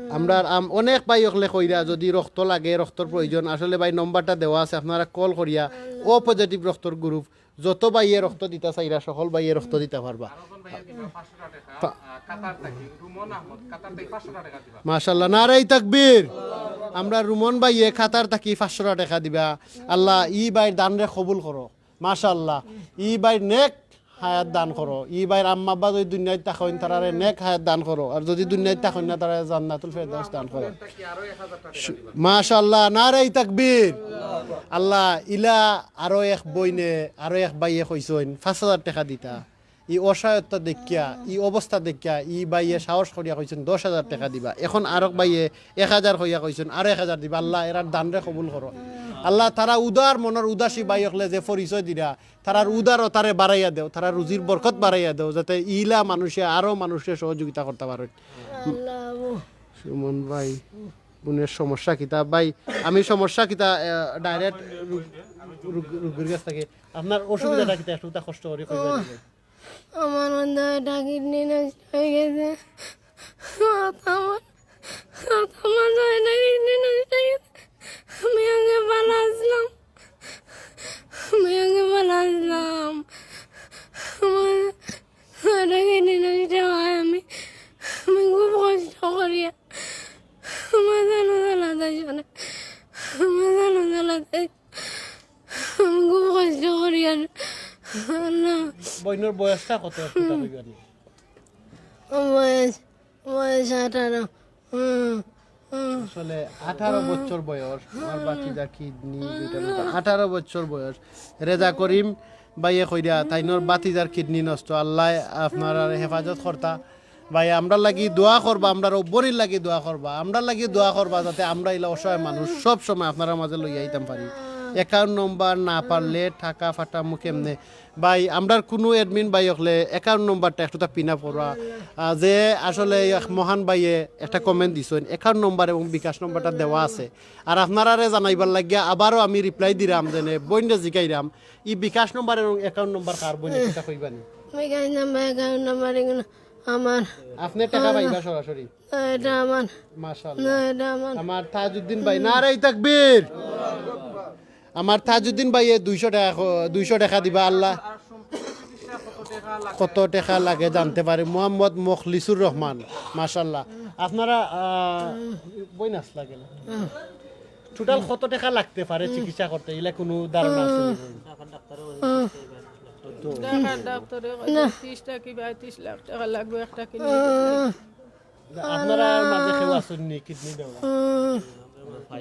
আমরা আম-, অনেক ভাই অকলে কইরা যদি রক্ত লাগে, রক্তর প্রয়োজন, আসলে ভাই নম্বরটা দেওয়া আছে, আপনারা call করিয়া O positive রক্তর group, যত ভাইয়ে রক্ত দিতা চাইরা, সকল ভাইয়ে রক্ত দিতা পারবা। মাশাআল্লাহ, নারাই তাকবীর। আমরা রুমন ভাইয়ে কাতার থাকি পাঁচশো টেকা দিবা। আল্লাহ, ই ভাইর দানরে কবুল করো। মাশাআল্লাহ, ই ভাইর নেক হায়াত দান করো। ই ভাইর আম্মা আব্বা যদি দুনিয়াত থাকইন, তারারে নেক হায়াত দান করো। আর যদি দুনিয়াত থাকইন না, তারারে জান্নাতুল ফেরদাউস দান করো। মাশাআল্লাহ, নারাই তাকবীর। আল্লাহ, ইলা আরো এক বইনে, আরো এক ভাইয়ে কইছইন পাঁচ হাজার টেকা দিতা। ই অসহায়ত্ব দেখিয়া, ই অবস্থা দেখিয়া, ই ভাইয়ে সাহস করিয়া কইছইন দশ হাজার টেকা দিবা। এখন আরক ভাইয়ে এক হাজার কইয়া কইছইন, আরো এক হাজার দিবা। আল্লাহ, এরার দানরে কবুল করো। আল্লাহ, তারা উদার মনর উদাসী ভাই অকলে যে পরিচয় দিরা, তারার উদারতারে বাড়াইয়া দেও, তারার রুজির বরকত বাড়াইয়া দেও, যাতে ইলা মানুষে আরো মানুষরে সহযোগিতা করতা পারইন। সুমন ভাই, বোনের সমস্যা কিতা? ভাই, আমি সমস্যা কিতা, আহ, direct রুগ-, রুগ-, রুগীর কাছ থাকি। আপনার অসুবিধাটা কিতা? একটু তা কষ্ট করি কইবা নি ভাই? আমার মধ্যে একটা কিডনি নষ্ট হয়ে গেছে। আমার, আমার একটা কিডনি নষ্ট হয়ে গেছে। আমি আগে ভালো আছিলাম। আমি আগে ভালো আছিলাম। আমার একটা কিডনি নষ্ট হয়, আমি, আমি খুব কষ্ট করি। আমার জানো জ্বালা দেয় অনেক। আমার জানো জ্বালা দেয়। আমি খুব কষ্ট করি আর আল্লাহ। বইনর বয়সটা কত একটু তা কইবা নি? বয়স, বয়স আঠারো। হুম, হুম। আসলে আঠারো বছর বয়স, আমার ভাতিজার কিডনি দুইটা নষ্ট। আঠারো বছর বয়স। রেজা করিম ভাইয়ে কইরা, তাইনর ভাতিজার কিডনি নষ্ট। আল্লাহ আপনারারে হেফাজত করতা। ভাই, আমরার লাগি দোয়া করবা, আমরার অউ বইনর লাগি দোয়া করবা, আমরার লাগি দোয়া করবা, যাতে আমরা ইলা অসহায় মানুষ সব সময় আপনারার মাঝে লইয়া আইতাম পারি। Account number না পারলে টাকা পাঠামু কেমনে? ভাই, আমরার কুনু admin ভাই অকলে account numberটা একটু তা pin up করবা। আহ, যে আসলে এক মহান ভাইয়ে একটা comment দিছইন, account number এবং বিকাশ numberটা দেওয়া আছে। আর আপনারারে জানাইবার লাগিয়া আবারও আমি reply দিরাম, যেনে বইনরে জিকাইরাম, ই বিকাশ number এবং account number কার বইন, এটা কইবা নি? বিকাশ number, account number এগুলো আমার। আপনি টাকা পাইবা সরাসরি। না, এটা আমার। মাশাআল্লাহ। না, এটা আমার। আমার তাজউদ্দিন ভাই, নারাই তাকবীর। আমার তাজউদ্দিন ভাইয়ে দুইশো টাকা খ-, দুইশো টাকা দিবা আল্লাহ। কত টাকা লাগে জানতে পারি। মোহাম্মদ মখলিসুর রহমান, মাশাআল্লাহ। আপনারা, আহ, বইন আসলা কেন? Total কত টাকা লাগতে পারে চিকিৎসা করতে? ইলা কুনু ধারণা আছে নি? ঢাকার ডাক্তারে কইছে ত্রিশ টা কি পঁয়ত্রিশ লাখ টাকা লাগবো একটা কিডনি। আপনারার মাঝে কেউ আছইন নি কিডনি দেওয়া?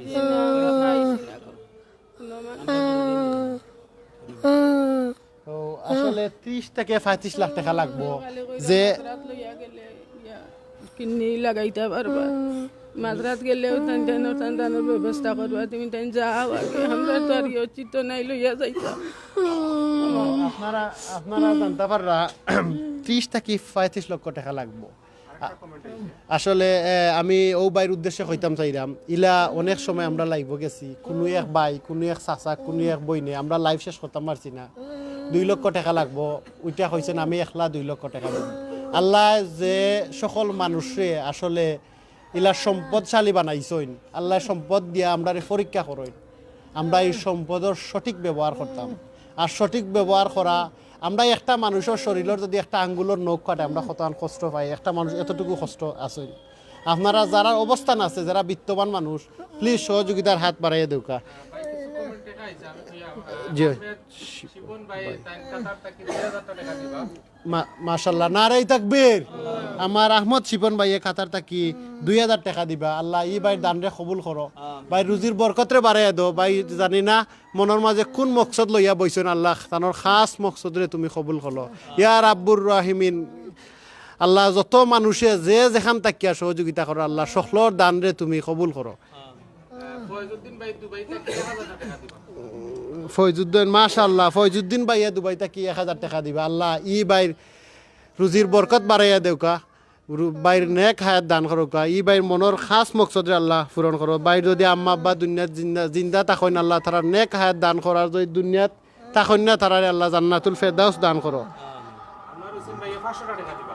জি না, আমরা পাইছি না। কোনো মানুষ তো আসলে ত্রিশ থেকে পঁয়ত্রিশ লাখ টাকা লাগবো। খালি কইরা যে মাঝরাত লইয়া গেলে ইয়া, কিডনি লাগাইতা পারবা। মাঝরাত গেলেও তাইন, তাইন, তাইন, তাইনর ব্যবস্থা করবা। তুমি তাইন যাও আগে, আমরা তো আর ইয়ে চিত্ত নাই লইয়া যাইতাম। আপনারা, আপনারা জানতা পাররা, ত্রিশ থেকে পঁয়ত্রিশ লক্ষ টাকা লাগবো। আ-, আসলে, এ, আমি অউ ভাইর উদ্দেশ্যে কইতাম চাইরাম, ইলা অনেক সময় আমরা live-ও গেছি, কুনু এক ভাই, কুনু এক চাচা, কুনু এক বইনে আমরা live শেষ করতাম পারছি না, দুই লক্ষ টাকা লাগবো, ওইটা কইছেন আমি একলা দুই লক্ষ টাকা দিমু। আল্লায় যে সকল মানুষরে আসলে ইলা সম্পদশালী বানাইছইন, আল্লায় সম্পদ দিয়া আমরারে পরীক্ষা করইন, আমরা ই সম্পদর সঠিক ব্যবহার করতাম। আর সঠিক ব্যবহার করা, আমরা একটা মানুষর শরীলর যদি একটা আঙ্গুলর নখ কাটে, আমরা কতখান কষ্ট পাই, একটা মানুষ এতটুকু কষ্ট আছে। আপনারা যারার অবস্থান আছে, যারা বিত্তবান মানুষ, please সহযোগিতার হাত বাড়াইয়া দেউক্কা। জি। শিপন ভাই, তাইন কাতার থাকি দুই হাজার টেকা দিবা। মা-, মাশাআল্লাহ, নারায়ে তাকবীর। আমার আহমদ শিপন ভাইয়ে কাতার থাকি দুই হাজার টেকা দিবা। আল্লাহ, ই ভাইর দানরে কবুল করো। ভাই, রুজির বরকতরে বাড়াইয়া দেও। ভাই, জানি না মনর মাঝে কুন মকসদ লইয়া বইছইন, আল্লাহ, তানর খাস মকসদরে তুমি কবুল করো। ইয়া রাব্বুর রাহিমিন, আল্লাহ, যত মানুষে যে যেখান থাকিয়া সহযোগিতা করো, আল্লাহ, সকলর দানরে তুমি কবুল করো। ফয়জুদ্দিন ভাই দুবাই থাকি এক হাজার টেকা দিবা। ফয়জুদ্দিন, মাশাআল্লাহ, ফয়জুদ্দিন ভাইয়ে দুবাই থাকি এক হাজার টেকা দিবা। আল্লাহ, ই ভাইর রুজির বরকত বাড়াইয়া দেউকা, রু-, ভাইর নেক হায়াত দান করউকা, ই ভাইর মনর খাস মকসদরে আল্লাহ পূরণ করো। ভাইর যদি আম্মা আব্বা দুনিয়াত জিন্দা, জিন্দা থাকইন, আল্লাহ তারার নেক হায়াত দান করো, আর যদি দুনিয়াত থাকইন না, তারারে আল্লাহ জান্নাতুল ফেরদাউস দান করো। আনোয়ার হোসেন ভাইয়ে পাঁচশো টেকা দিবা।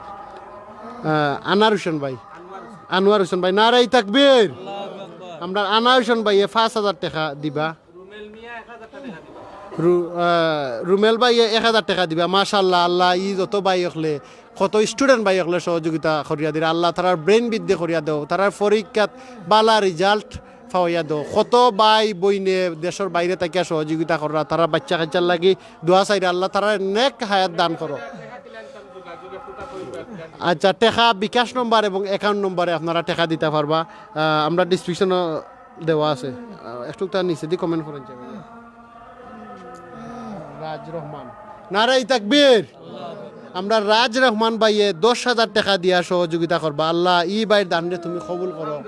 আহ, আনোয়ার হোসেন ভাই, আনোয়ার হোসেন ভাই, নারায়ে তাকবীর। আমরা আনোয়ার হোসেন ভাইয়ে পাঁচ হাজার টেকা দিবা। রু-, আহ, রুমেল ভাইয়ে এক হাজার টেকা দিবা। মাশাআল্লাহ, আল্লাহ, ই যত ভাই অকলে, কত student ভাই অকলে সহযোগিতা করিয়া দিরা, আল্লাহ তারার brain বৃদ্ধি করিয়া দেও, তারার পরীক্ষাত বালা result পাওয়াইয়া দেও। কত ভাই বইনে দেশর বাইরে থাকিয়া সহযোগিতা কররা, তারা বাচ্চা কাচ্চার লাগি দোয়া চাইরা, আল্লাহ তারার নেক হায়াত দান করো। আচ্ছা, টেকা বিকাশ নম্বর এবং account নম্বরে আপনারা টেকা দিতা পারবা। আহ, আমরা description-ও দেওয়া আছে। আহ, একটু তার নিচে দি comment করেন। রাজ রহমান। নারায়ে তাকবীর। আমরা রাজ রহমান ভাইয়ে দশ হাজার টেকা দিয়া সহযোগিতা করবা। আল্লাহ, ই ভাইর দানরে তুমি কবুল করো।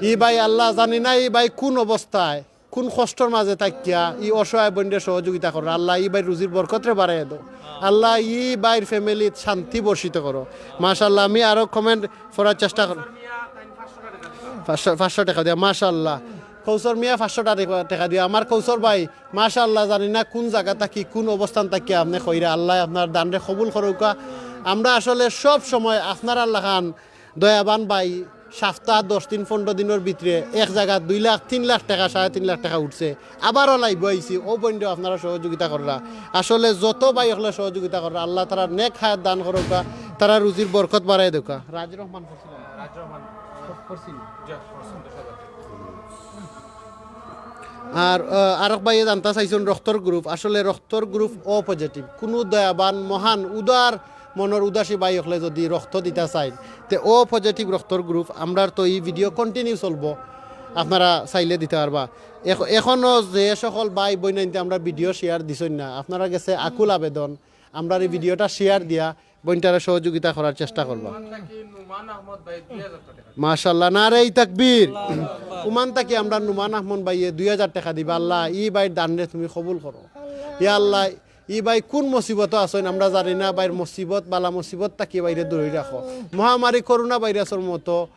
ই ভাই, আল্লাহ, জানি না ই ভাই কুন অবস্থায়, কুন কষ্টর মাঝে থাকিয়া ই অসহায় বইনরে সহযোগিতা কররা। আল্লাহ, ই ভাইর রুজির বরকতরে বাড়াইয়া দেও। আল্লাহ, ই ভাইর family-ত শান্তি বর্ষিত করো। মাশাআল্লাহ, আমি আরো comment পড়ার চেষ্টা করমু। পাঁচশো, পাঁচশো টেকা দিয়া, মাশাআল্লাহ। কৌসর মিয়া পাঁচশো টেকা, টেকা দিয়া। আমার কৌসর ভাই, মাশাআল্লাহ, জানি না কুন জাগা থাকি, কুন অবস্থান থাকি আপনে কইরা, আল্লাহ আপনার দানরে কবুল করউকা। আমরা আসলে সব সময় আপনারার লাখান দয়াবান ভাই, সপ্তাহ দশ দিন, পনেরো দিনর ভিতরে এক জাগাত দুই লাখ, তিন লাখ টেকা, সাড়ে তিন লাখ টেকা উঠছে। আবারও live-ও আইছি, অউ বইনরেও আপনারা সহযোগিতা কররা। আসলে যত ভাই অকলে সহযোগিতা কররা, আল্লাহ তারার নেক হায়াত দান করউকা, তারার রুজির বরকত বাড়াই দেউকা। রাজ রহমান পড়ছিলাম। রাজ রহমান। পড়ছিল। জি, পড়ছিল, দশ হাজার। আর, আহ, আরক ভাইয়ে জানতা চাইছইন রক্তর group। আসলে রক্তর group O positive। কুনু দয়াবান, মহান, উদার মনর উদাসী ভাই অকলে যদি রক্ত দিতা চাইন, তে O positive রক্তর group, আমরার তো ই video continue চলবো, আপনারা চাইলে দিতা পারবা। এখ-, এখনো যে সকল ভাই বইনাইন্তে আমরার video share দিছইন না, আপনারার গেছে আকুল আবেদন, আমরার ই video-টা share দিয়া বইনটারে সহযোগিতা করার চেষ্টা করবা। ওমান থাকি নুমান আহমদ ভাই দুই হাজার টেকা। মাশাআল্লাহ, নারায়ে তাকবীর। আল্লাহু আকবার। ওমান থাকি আমরার নুমান আহমদ ভাইয়ে দুই হাজার টেকা দিবা। আল্লাহ, ই ভাইর দানরে তুমি কবুল করো। ইয়া আল্লাহ, ই ভাই কুন মুসিবতো আছইন আমরা জানি না, ভাইর মুসিবত, বালা মুসিবত থাকি ভাইরে দূরই রাখো। মহামারী করোনা ভাইরাসর মতো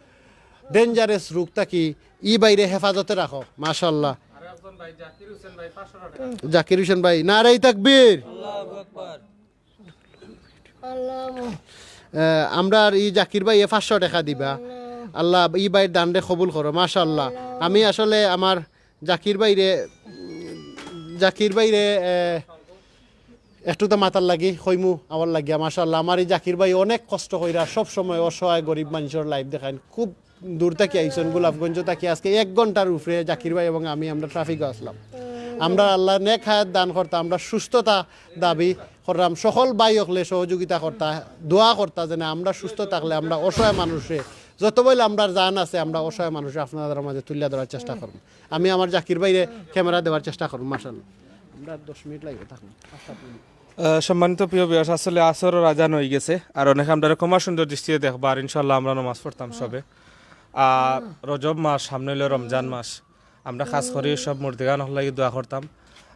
dangerous রোগ থাকি ই ভাইরে হেফাজতে রাখো। মাশাআল্লাহ। আরো একজন ভাই জাকির হোসেন ভাই পাঁচশো টেকা। জাকির হোসেন ভাই, নারায়ে তাকবীর। আল্লাহু আকবার। আহ, আমরার ই জাকির ভাইয়ে পাঁচশো টেকা দিবা। আল্লাহ, ই ভাইর দানরে কবুল করো। মাশাআল্লাহ। আমি আসলে আমার জাকির ভাইরে, জাকির ভাইরে, আহ, একটু তো মাতার লাগি, কইমু আমার লাগিয়া। মাশাআল্লাহ, আমার ই জাকির ভাই অনেক কষ্ট কইরা সব সময় অসহায় গরিব মানষর live দেখাইন। খুব দূর থাকি আইছইন, গোলাপগঞ্জ থাকি। আজকে এক ঘন্টার উপরে জাকির ভাই এবং আমি, আমরা traffic-ও আছলাম। আমরা আল্লাহ নেক হায়াত দান করতা, আমরা সুস্থতা দাবি করলাম। সকল ভাই অকলে সহযোগিতা করতা, দোয়া করতা, যেন আমরা সুস্থ থাকলে আমরা অসহায় মানুষরে, যত বইলে আমরার জান আছে, আমরা অসহায় মানুষরে আপনারার মাঝে তুলিয়া ধরার চেষ্টা করমু। আমি আমার জাকির ভাইরে camera দেওয়ার চেষ্টা করমু, মাশাআল্লাহ। আমরা দশ মিনিট লাগবো, থাকুন, পাঁচ সাত মিনিট। আহ, সম্মানিত প্রিয় viewers, আসলে আসরর আজান অইগেছে, আর অনেকে আমরারে ক্ষমা সুন্দর দৃষ্টিতে দেখবা, আর ইনশাআল্লাহ আমরা নমাজ পড়তাম সবে। আর রজব মাস, সামনে অইলো রমজান মাস, আমরা খাস করি সব মুর্দেগান অকলর লাগি দোয়া করতাম।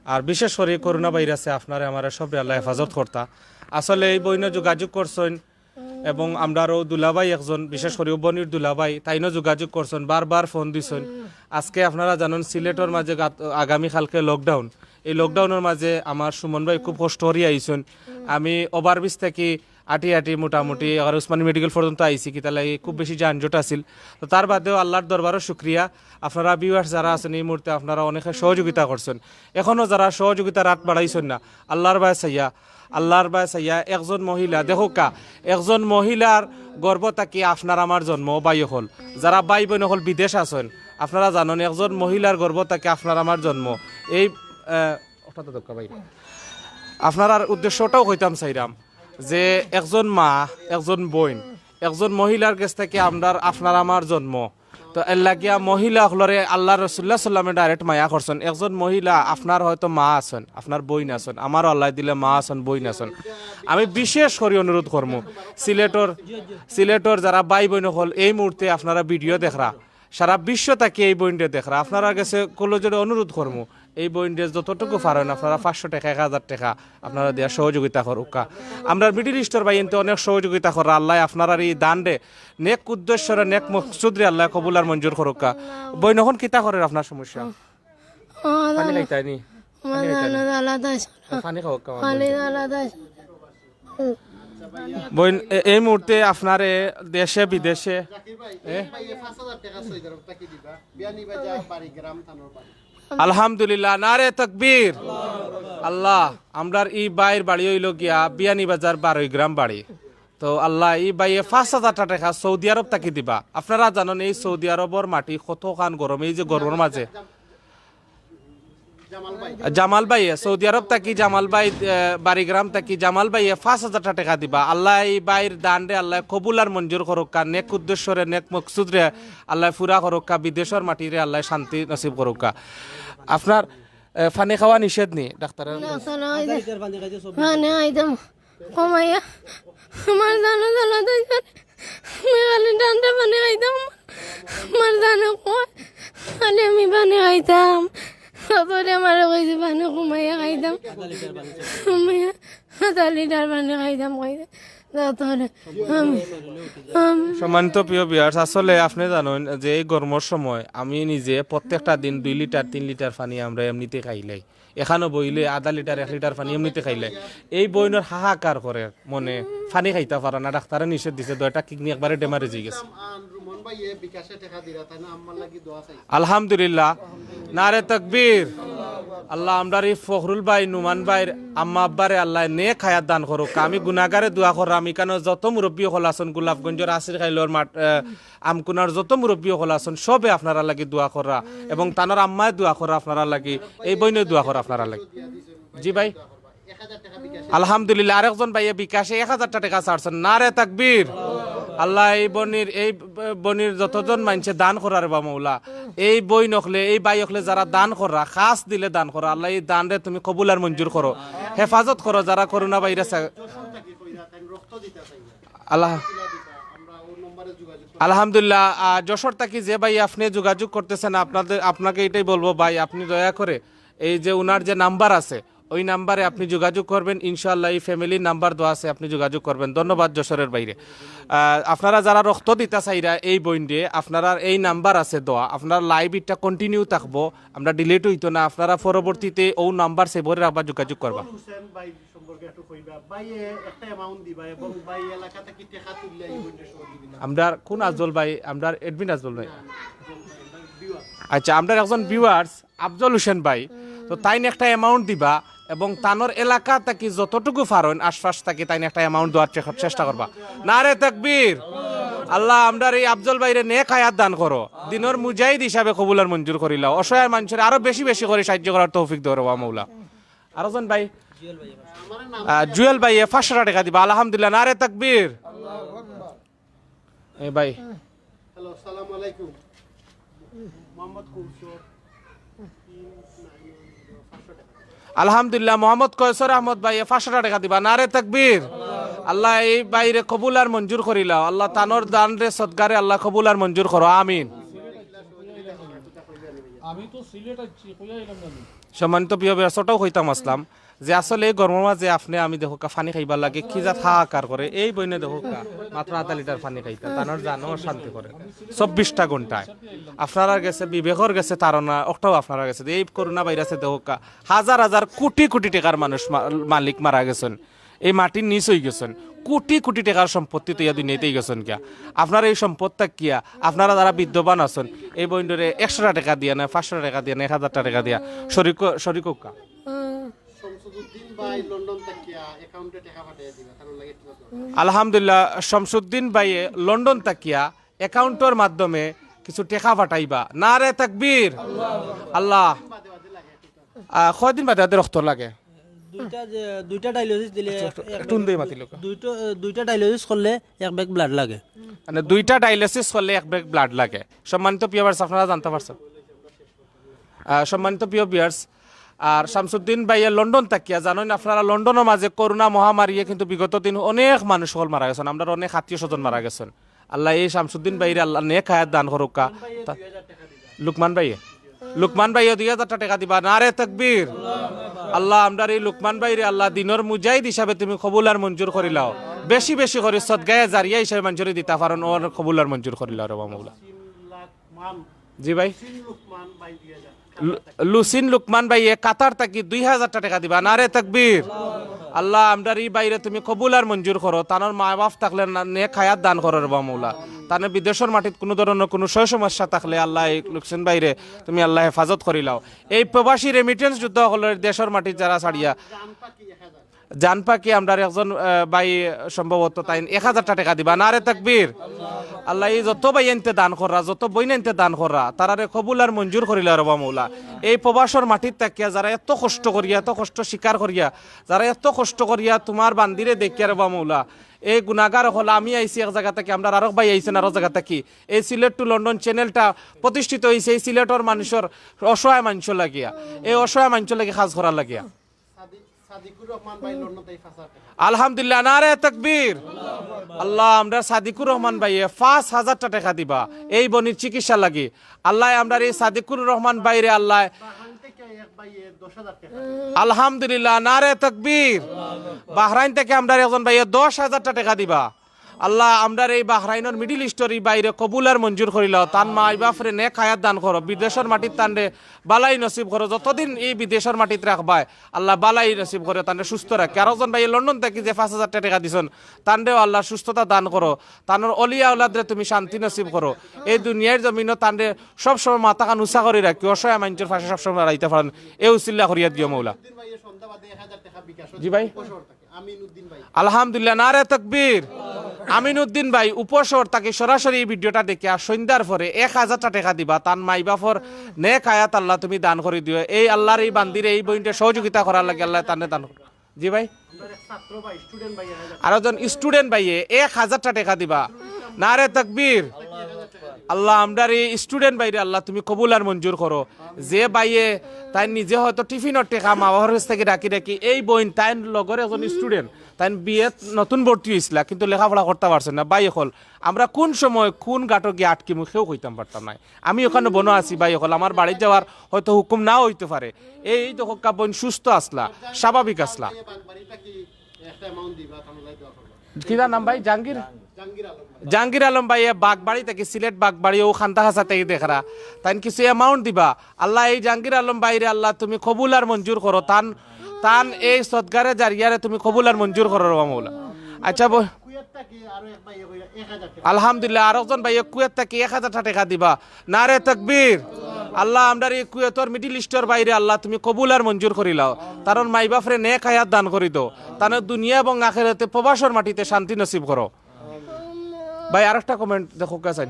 আর বিশেষ করি করোনা ভাইরাসে আপনারে আমারে সবরে আল্লাহ হেফাজত করতা। আসলে ই বইনে যোগাযোগ করছইন এবং আমরার অউ দুলাভাই একজন, বিশেষ করি অউ বইনর দুলাভাই, তাইনও যোগাযোগ করছইন, বারবার phone দিছইন। আজকে আপনারা জানইন সিলেটর মাঝে গাত-, আগামী কালকে lockdown। এই lockdown-অর মাঝে আমার সুমন ভাই খুব কষ্ট করি আইছইন। আমি overbridge থাকি আটি আটি মোটামুটি আবার উসমানী মেডিকেল পর্যন্ত আইছি, কিতার লাগি খুব বেশি যানজট আছিল। তো তার বাদেও আল্লাহর দরবারও শুকরিয়া, আপনারা viewers যারা আছইন এই মুহূর্তে আপনারা অনেকে সহযোগিতা করছইন, এখনো যারা সহযোগিতার আত বাড়াইছইন না, আল্লাহর বায় চাইয়া, আল্লাহর বায় চাইয়া একজন মহিলা, দেখউক্কা, একজন মহিলার গর্ভ থাকি আপনার আমার জন্ম, ভাই অকল, যারা ভাই বইন অকল বিদেশ আছইন, আপনারা জানইন একজন মহিলার গর্ভ থাকি আপনার আমার জন্ম। এই আহ, ওটা তো দক্কা ভাই। আপনারার উদ্দেশ্যটাও কইতাম চাইরাম যে একজন মা, একজন বইন, একজন মহিলার গেছ থাকি আমরার, আপনার আমার জন্ম। তো এর লাগিয়া মহিলা অকলরে আল্লার রসুল্লাহ সাল্লামে direct মায়া করছইন। একজন মহিলা, আপনার হয়তো মা আছইন, আপনার বইন আছইন, আমারও আল্লায় দিলে মা আছইন, বইন আছইন। আমি বিশেষ করি অনুরোধ করমু, সিলেটর, সিলেটর যারা ভাই বইন অকল এই মুহূর্তে আপনারা video দেখরা, সারা বিশ্ব থাকি এই বইনরে দেখরা, আপনারার গেছে কলজরে অনুরোধ করমু, এই বইনরে যতটুকু পারইন আপনারা পাঁচশো টেকা, এক হাজার টেকা আপনারা দিয়া সহযোগিতা করউক্কা। আমরার Middle Eastর ভাইয়াইন্তে অনেক সহযোগিতা কররা, আল্লায় আপনারার ই দানরে নেক উদ্দেশ্যরে, নেক মকসুদরে আল্লায় কবুল আর মঞ্জুর করউক্কা। বইন, অখন কিতা করের, আপনার সমস্যা? পানি খাইতায় নি? পানি খাইতায় নি? পানি খাওয়াউক্কা, আমার বইন। বইন, এ-, এই মুহূর্তে আপনারে দেশে বিদেশে, এ? আলহামদুলিল্লাহ, নারে তকবীর। আল্লাহ, আমরার ই ভাইর বাড়ি অইলো গিয়া বিয়ানীবাজার বারোই গ্রাম বাড়ি। তো আল্লাহ, ই ভাইয়ে পাঁচ হাজার টেকা সৌদি আরব থাকি দিবা। আপনারা জানইন এই সৌদি আরবর মাটি কতখান গরম, এই যে গরমর মাঝে জামাল ভাইয়ে, সৌদি আরব থাকি জামাল ভাই, আহ, বাড়িগ্রাম থাকি জামাল ভাইয়ে পাঁচ হাজার টেকা দিবা। আল্লায় ই ভাইর দানরে আল্লায় কবুল আর মঞ্জুর করউক্কা, নেক উদ্দেশ্যরে, নেক মকসুদরে আল্লায় পুরা করউক্কা, বিদেশর মাটিরে আল্লায় শান্তি নসিব করউক্কা। আপনার, আহ, পানি খাওয়া নিষেধ নি, ডাক্তারে? না, স্যার, ওই যে পানি খাইতাম। কমাইয়া আমার জানো জ্বালা তাই করে। আমি খালি ঠান্ডা পানি খাইতাম। আমার জানো কয়, খালি আমি পানি খাইতাম। তারপরে আমারে কইছে পানি কমাইয়া খাইতাম। কমাইয়া আধা লিটার পানি খাইতাম, কইছে। তারপরে আমি, আমি সম্মানিত প্রিয় viewers, আসলে আপনে জানইন যে এই গরমর সময় আমি নিজে প্রত্যেকটা দিন দুই লিটার, তিন লিটার পানি আমরা এমনিতে খাইলাই। এখানো বইলে আধা লিটার, এক লিটার পানি এমনিতে খাইলে এই বইনর হাহাকার করে মনে, পানি খাইতা পারা না, ডাক্তারে নিষেধ দিছে, দুইটা কিডনি একবারে damage অইগেছে। আলহামদুলিল্লাহ, নারে তকবীর। আল্লাহ, আমরার ই ফখরুল ভাই, নুমান ভাইর আম্মা আব্বারে আল্লায় নেক হায়াত দান করউক্কা। আমি গুনাগারে দোয়া কররাম, ইখানো যত মুরব্বি অকল আছইন, গোলাপগঞ্জর আসির খাইলর মাঠ, আহ, আমকুনার যত মুরব্বি অকল আছইন, সবে আপনারার লাগি দোয়া কররা এবং তানর আম্মায় দোয়া কররা আপনারার লাগি, এই বইনে দোয়া কররা আপনারার লাগি। জি ভাই, আলহামদুলিল্লাহ, আরেকজন ভাইয়ে বিকাশে এক হাজার টেকা ছাড়ছইন। নারে তাকবীর। আল্লাহ, এই বইনর, এই বইনর যতজন মানষে দান কররা রে বা মৌলা, এই বইন অকলে, এই ভাই অকলে যারা দান কররা, খাস দিলে দান কররা, আল্লাহ, এই দানরে তুমি কবুল আর মঞ্জুর করো, হেফাজত করো, যারা করোনা ভাইরাস আল্লাহ, আলহামদুলিল্লাহ। আহ, যশোর থাকি যে ভাই আপনে যোগাযোগ করতেছেন, আপনাদের, আপনাকে এটাই বলবো ভাই, আপনে দয়া করে এই যে উনার যে নাম্বার আছে, ওই নাম্বারে আপনে যোগাযোগ করবেন, ইনশাআল্লাহ এই ফ্যামিলির নাম্বার দেওয়া আছে, আপনে যোগাযোগ করবেন। ধন্যবাদ যশোরের ভাইরে। আহ, আপনারা যারা রক্ত দিতা চাইরা এই বইনরে, আপনারার এই নাম্বার আছে দেওয়া, আপনার live ইটা continue থাকবো, আমরা delete অইতো না, আপনারা পরবর্তীতে ও নাম্বার save করে রাখবা, যোগাযোগ করবা। সম্পর্কে একটু কইবা। ভাইয়ে একটা amount দিবা এবং ভাই এলাকা থাকি টেকা তুললে এই বইনরে সহযোগিতা। আমরার কোন আফজল ভাই? আমরার admin আফজল ভাই। আচ্ছা, আমরার একজন viewers আফজল হোসেন ভাই, তো তাইন একটা amount দিবা এবং তানর এলাকা থাকি যতটুকু পারইন আশপাশ থাকি তাইন একটা amount দেওয়ার চে-, চেষ্টা করবা। নারে তাকবীর। আল্লাহ, আমরার এই আফজল ভাইরে নেক হায়াত দান করো, দিনর মুজাহিদ হিসাবে কবুল আর মঞ্জুর করিলাও, অসহায় মানষরে আরো বেশি বেশি করি সাহায্য করার তৌফিক দেও রে বা মৌলা। আরোজন ভাই, আহ, জুয়েল ভাইয়ে পাঁচশো টেকা দিবা। আলহামদুলিল্লাহ, নারে তাকবীর। এ ভাই। হ্যালো, আসসালামু আলাইকুম। মোহাম্মদ কৌশল। আলহামদুলিল্লাহ, মোহাম্মদ কয়সর আহমদ ভাইয়ে পাঁচশো টেকা দিবা। নারে তাকবীর। আল্লাহ, এই ভাইরে কবুল আর মঞ্জুর করিলাও। আল্লাহ, তানর দানরে, সদগারে আল্লাহ কবুল আর মঞ্জুর করো। আমিন। আমি তো সিলেট আইছি, কইয়া আইলাম না আমি। সম্মানিত প্রিয় viewers, ওটাও কইতাম আসলাম যে আসলে এই গরমর মাঝে আপনে আমি দেখউক্কা পানি খাইবার লাগি কি জাত হাহাকার করে, এই বইনে দেখউক্কা মাত্র আধা লিটার পানি খাইতা, তানর জানও অশান্তি করে চব্বিশটা ঘন্টায়। আপনারার গেছে, বিবেকর গেছে, তারা না, ওটাও আপনারার গেছে। এই করোনা ভাইরাসে দেখউক্কা হাজার হাজার কোটি কোটি টেকার মানুষ মা-, মালিক মারা গেছইন। এই মাটির নিচ অইগেছইন, কোটি কোটি টেকার সম্পত্তি থইয়া দুনিয়া থাকি গেছইন গিয়া। আপনার এই সম্পদ থাকিয়া, আপনারা যারা বিদ্যমান আছইন, এই বইনরে একশো টেকা দিয়া না, পাঁচশো টেকা দিয়া না, এক হাজার টেকা দিয়া শরিক, শরিক অউক্কা। হুম। শামসুদ্দিন ভাই লন্ডন থাকিয়া অ্যাকাউন্টে টেকা পাঠাইয়া দিবা, তার লাগি একটু দরকার। আলহামদুলিল্লাহ, শামসুদ্দিন ভাইয়ে লন্ডন থাকিয়া অ্যাকাউন্টর মাধ্যমে কিছু টেকা পাঠাইবা। নারে তাকবীর। আল্লাহ। আহ, কয়দিন বাদে বাদে রক্ত লাগে? দুইটা যে দুইটা ডায়ালিসিস দিলে একটু, একটু, একটু উন্দে মাতিল। দুইটা দুইটা ডায়ালিসিস করলে এক ব্যাগ ব্লাড লাগে। মানে দুইটা ডায়ালিসিস করলে এক ব্যাগ ব্লাড লাগে। সম্মানিত প্রিয় ভিউয়ার্স, আপনারা জানতে পারছেন। আহ, সম্মানিত প্রিয় ভিউয়ার্স, আর শামসুদ্দিন ভাইয়ে লন্ডন থাকিয়া জানেন আপনারা, লন্ডনের মাঝে করোনা মহামারীয়ে কিন্তু বিগত দিন অনেক মানুষ হল মারা গেছেন, আমরা অনেক আত্মীয় স্বজন মারা গেছেন। আল্লাহ এই শামসুদ্দিন ভাইরে আল্লাহ নেক হায়াত দান করুক্কা। তা- লুকমান ভাইয়ে, লুকমান ভাইয়ে দুই হাজার টেকা দিবা। নারে তকবীর। আল্লাহ আমরার এই লুকমান ভাইরে আল্লাহ দিনর মুজাহিদ হিসাবে তুমি কবুল আর মঞ্জুর করিলাও। বেশি বেশি করি সদগায়ে জারিয়া হিসাবে মঞ্জুরি দিতা পারন, ওর কবুল আর মঞ্জুর করিলাও রে মৌলা। জি ভাই। লু- লুসিন লুকমান ভাইয়ে কাতার থাকি দুই হাজার টেকা দিবা। নারে তকবীর। আল্লাহ আমরার এই ভাইরে তুমি কবুল আর মঞ্জুর করো, তানর মা বাপ থাকলে না- নেক হায়াত দান করো রে বা মৌলা। তানে বিদেশর মাটিত কোনো ধরনের কোনো সয় সমস্যা থাকলে আল্লাহ এই লুসিন ভাইরে তুমি আল্লাহ হেফাজত করিলাও। এই প্রবাসী রেমিটেন্স যোদ্ধা হকলর দেশর মাটিত যারা ছাড়িয়া জান পাখি আমরার একজন আহ, ভাই সম্ভবত তাইন এক হাজার টেকা দিবা। নারে তকবীর। আল্লাহ এই যত ভাই আনতে দান কররা, যত বইন আনতে দান কররা, তারারে কবুল আর মঞ্জুর করিলা রে বা মৌলা। এই প্রবাসর মাটিত থাকিয়া যারা এত কষ্ট করিয়া, এত কষ্ট স্বীকার করিয়া, যারা এত কষ্ট করিয়া তোমার বান্দিরে দেখিয়া রে বা মৌলা, এই গুনাগার হকল আমি আইছি এক জায়গা থাকি, আমরার আরক ভাই আইছেন আরক জায়গা থাকি। এই সিলেট টু লন্ডন চ্যানেলটা প্রতিষ্ঠিত হইছে এই সিলেটর মানুষর অসহায় মানুষ লাগিয়া, এই অসহায় মানুষ লাগি কাজ করার লাগিয়া। আলহামদুলিল্লাহ, নারে তকবীর। আল্লাহ আমরার সাদিকুর রহমান ভাইয়ে পাঁচ হাজার টেকা দিবা। এই বইনর চিকিৎসা লাগি আল্লাহ আমরার এই সাদিকুর রহমান ভাইরে আল্লাহ আলহামদুলিল্লাহ, নারে তকবীর। বাহরাইন থাকি আমরার একজন ভাইয়ে দশ হাজার টেকা দিবা। আল্লাহ আমরার এই বাহরাইনর মিডল ইস্টর এই ভাইরে কবুল আর মঞ্জুর করিলাও। তান মা বাপরে নেক হায়াত দান করো, বিদেশর মাটিত তানরে বালাই নসিব করো। যতদিন এই বিদেশর মাটিত রাখবায় আল্লাহ বালাই নসিব করো, তানরে সুস্থ রাখে। আরকজন ভাইয়ে লন্ডন থাকি যে পাঁচ হাজার টেকা দিছন, তানরেও আল্লাহ সুস্থতা দান করো। তানর অলিয়া আওলাদরে তুমি শান্তি নসিব করো। এই দুনিয়ার জমিনও তানরে সবসময় মাথাখান উঁচা করি রাখি, অসহায় মানুষর পাশে সবসময় দাঁড়াইতা পারইন। এ উসিল্লা করিয়া দিও মৌলা। জি ভাই। আলহামদুলিল্লাহ, নারে তকবীর। আমিন উদ্দিন ভাই উপশহর থাকি সরাসরি এই ভিডিওটা দেখিয়া সন্ধ্যার পরে এক হাজার টেকা দিবা। তান মা বাপর নেক হায়াত আল্লাহ তুমি দান করি দিও। এই আল্লাহর এই বান্দিরে, এই বইনরে সহযোগিতা করার লাগি আল্লাহ তানরে দান করো। জি ভাই। আরকজন স্টুডেন্ট ভাইয়ে এক হাজার টেকা দিবা। নারে তকবীর। আল্লাহ আমরার এই স্টুডেন্ট ভাইরে আল্লাহ তুমি কবুল আর মঞ্জুর করো। যে ভাইয়ে তাইন নিজে হয়তো টিফিনর টেকা মা বাপর কাছ থাকি রাখি রাখি, এই বইন তাইন লগর একজন স্টুডেন্ট, তাইন বিএত নতুন ভর্তি হইছিলা কিন্তু লেখাপড়া করতা পারছইন না। ভাই অকল, আমরা কোন সময় কোন ঘাটো গিয়া আটকিমু কেউ কইতাম পারতাম নায়। আমি অখানো বনো আছি ভাই অকল, আমার বাড়িত যাওয়ার হয়তো হুকুম নাও অইতো পারে। এই তো হক্কা বইন সুস্থ আছলা, স্বাভাবিক আছলা। কিতা নাম ভাই? জাহাঙ্গীর? জাহাঙ্গীর আলম ভাইয়ে বাগবাড়ি থাকি, সিলেট বাগবাড়ি, ও খান্তা খাসা থাকি দেখরা। তাইন কিছু অ্যামাউন্ট দিবা। আল্লাহ এই জাহাঙ্গীর আলম ভাইরে আল্লাহ তুমি কবুল আর মঞ্জুর করো। তান, তান এই সদগায়ে জারিয়ারে তুমি কবুল আর মঞ্জুর করো রে মৌলা। আচ্ছা বই। আলহামদুলিল্লাহ, আরকজন ভাইয়ে কুয়েত থাকি এক হাজার টেকা দিবা। নারে তকবীর। আল্লাহ আমরার এই কুয়েতর মিডল ইস্টর ভাইরে আল্লাহ তুমি কবুল আর মঞ্জুর করিলাও। তানর মা বাপরে নেক হায়াত দান করি দেও। তানরে দুনিয়া এবং আখেরাতে প্রবাসর মাটিতে শান্তি নসিব করো। ভাই আরেকটা কমেন্ট দেখো কা চাই।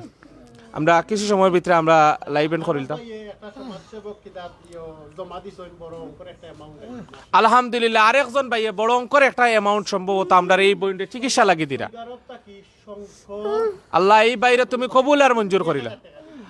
আমরা কিছু সময়র ভিতরে আমরা লাইভ এন্ড করিলতাম। আলহামদুলিল্লাহ, আরেকজন ভাইয়ে বড় অঙ্কর একটা অ্যামাউন্ট সম্ভবত আমরার এই বইনরে চিকিৎসা লাগি দিরা। আল্লাহ এই ভাইরে তুমি কবুল আর মঞ্জুর করিলা।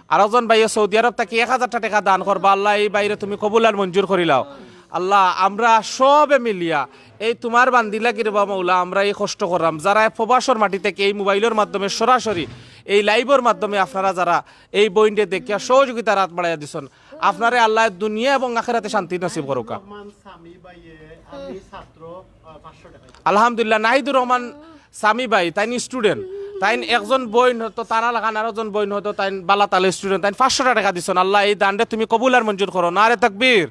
আরকজন ভাইয়ে সৌদি আরব থাকি এক হাজার টেকা দান করবা। আল্লাহ এই ভাইরে তুমি কবুল আর মঞ্জুর করিলাও। আল্লাহ আমরা সবে মিলিয়া এই তোমার বান্দি লাগি রে বা মৌলা আমরা এই কষ্ট করলাম। যারা প্রবাসর মাটি থাকি এই মোবাইলর মাধ্যমে সরাসরি এই লাইভর মাধ্যমে আপনারা যারা এই বইনরে দেখিয়া সহযোগিতার হাত বাড়াইয়া দিছন, আপনারে আল্লাহ দুনিয়া এবং আখেরাতে শান্তি নসিব করুকা। আলহামদুলিল্লাহ, নাহিদুর রহমান সামি ভাই, তাইন স্টুডেন্ট, তাইন একজন বইন হয়তো তারা লাগান, আরকজন বইন হয়তো তাইন বালা তালে স্টুডেন্ট, তাইন পাঁচশো টেকা দিছন। আল্লাহ এই দানরে তুমি কবুল আর মঞ্জুর করো। নারে তকবীর।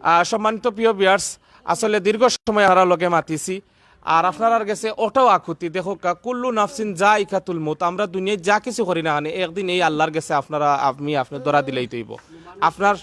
আহ, সম্মানিত প্রিয় ভিউয়ার্স, আসলে দীর্ঘ সময় আমরা লগে মাতিছি, আর আপনারার গেছে ওটাও আকুতি দেখো কা, কুল্লু নাফসিন জাইকাতুল মউত। আমরা দুনিয়ায় যা কিছু করি না কেনে একদিন এই আল্লাহর গেছে আপনারা আমি আপনি ধরা দিলেই তৈব। আপনার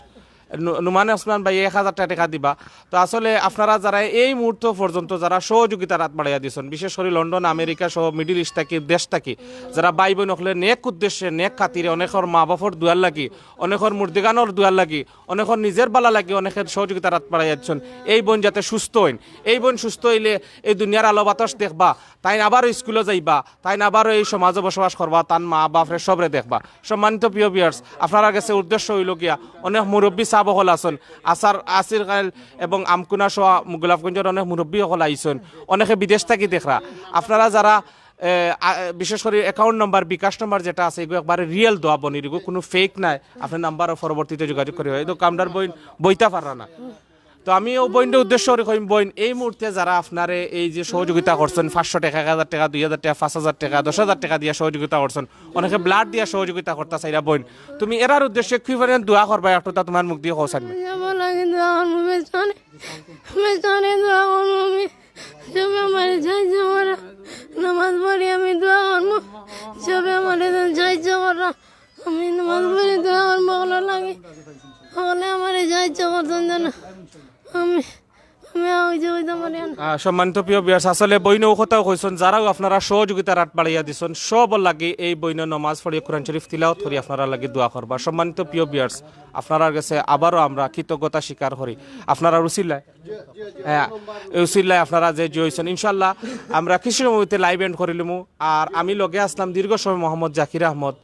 নু-, নুমান ওসমান ভাই এক হাজার টেকা দিবা। তো আসলে আপনারা যারা এই মুহূর্ত পর্যন্ত যারা সহযোগিতার আত বাড়াইয়া দিছইন, বিশেষ করি লন্ডন, আমেরিকা সহ মিডল ইস্ট থাকি, দেশ থাকি যারা ভাই বইন অকলে নেক উদ্দেশ্যে, নেক খাতিরে, অনেকর মা বাপর দুয়ার লাগি, অনেকর মুর্দিগানর দুয়ার লাগি, অনেকর নিজর বালা লাগি, অনেকে সহযোগিতার আত বাড়াইয়া দিছইন। এই বইন যাতে সুস্থ অইন, এই বইন সুস্থ অইলে এই দুনিয়ার আলো বাতাস দেখবা, তাইন আবারও স্কুলো যাইবা, তাইন আবারও এই সমাজো বসবাস করবা, তান মা বাপরে সবরে দেখবা। সম্মানিত প্রিয় ভিউয়ার্স, আপনারার গেছে উদ্দেশ্য অইলো গিয়া, অনেক মুরব্বী সাব অকল আছইন, আসার, আসির খাইল এবং আমকুনা সহ গোলাপগঞ্জর অনেক মুরব্বী অকল আইছইন, অনেকে বিদেশ থাকি দেখরা। আপনারা যারা, এ, আ, বিশেষ করি অ্যাকাউন্ট নাম্বার, বিকাশ নাম্বার যেটা আছে, এগু একবারে রিয়েল দোয়া বইনর, এগু কুনু ফেক নাই। আপনে নাম্বারও পরবর্তীতে যোগাযোগ করিবা। এই তো কামরার বইন বইতা পাররা না। তো আমি অউ বইনর উদ্দেশ্য করি কইমু, বইন, এই মুহূর্তে যারা আপনারে এই যে সহযোগিতা করছইন, পাঁচশো টেকা, এক হাজার টেকা, দুই হাজার টেকা, পাঁচ হাজার টেকা, দশ হাজার টেকা দিয়া সহযোগিতা করছইন, অনেকে ব্লাড দিয়া সহযোগিতা করতা চাইরা, বইন, তুমি এরার উদ্দেশ্যে কি পরিমাণ দোয়া করবা, একটু তা তুমার মুখ দিয়া কও চাইন। আমি আমার লাগি দোয়া করমু, বেশ অনেক, বেশ অনেক দোয়া করমু আমি। সবে আমারে সাহায্য করা, নামাজ পড়ি আমি দোয়া করমু, সবে আমারে সাহায্য করা। আমি নামাজ পড়ি দোয়া করমু অকলর লাগি। অকলে আমারে সাহায্য করছইন যেন আমি, আমি আর অইতে অইতে পারি না। আহ, সম্মানিত প্রিয় ভিউয়ার্স, আসলে বইনে অউ কথাও কইছইন, যারাও আপনারা সহযোগিতার আত বাড়াইয়া দিছইন, সবর লাগি এই বইনে নামাজ পড়ি, কোরআন শরীফ তিলাওয়াত করি আপনারার লাগি দোয়া করবা। সম্মানিত প্রিয় ভিউয়ার্স, আপনারার গেছে আবারও আমরা কৃতজ্ঞতা স্বীকার করি আপনারার উসিলায়। হ্যাঁ, এই উসিলায় আপনারা যে জয় অইছইন, ইনশাআল্লাহ আমরা কিছু সময় অইতে লাইভ এন্ড করিলিমু। আর আমি লগে আছলাম দীর্ঘ সময় মোহাম্মদ জাকির আহমদ,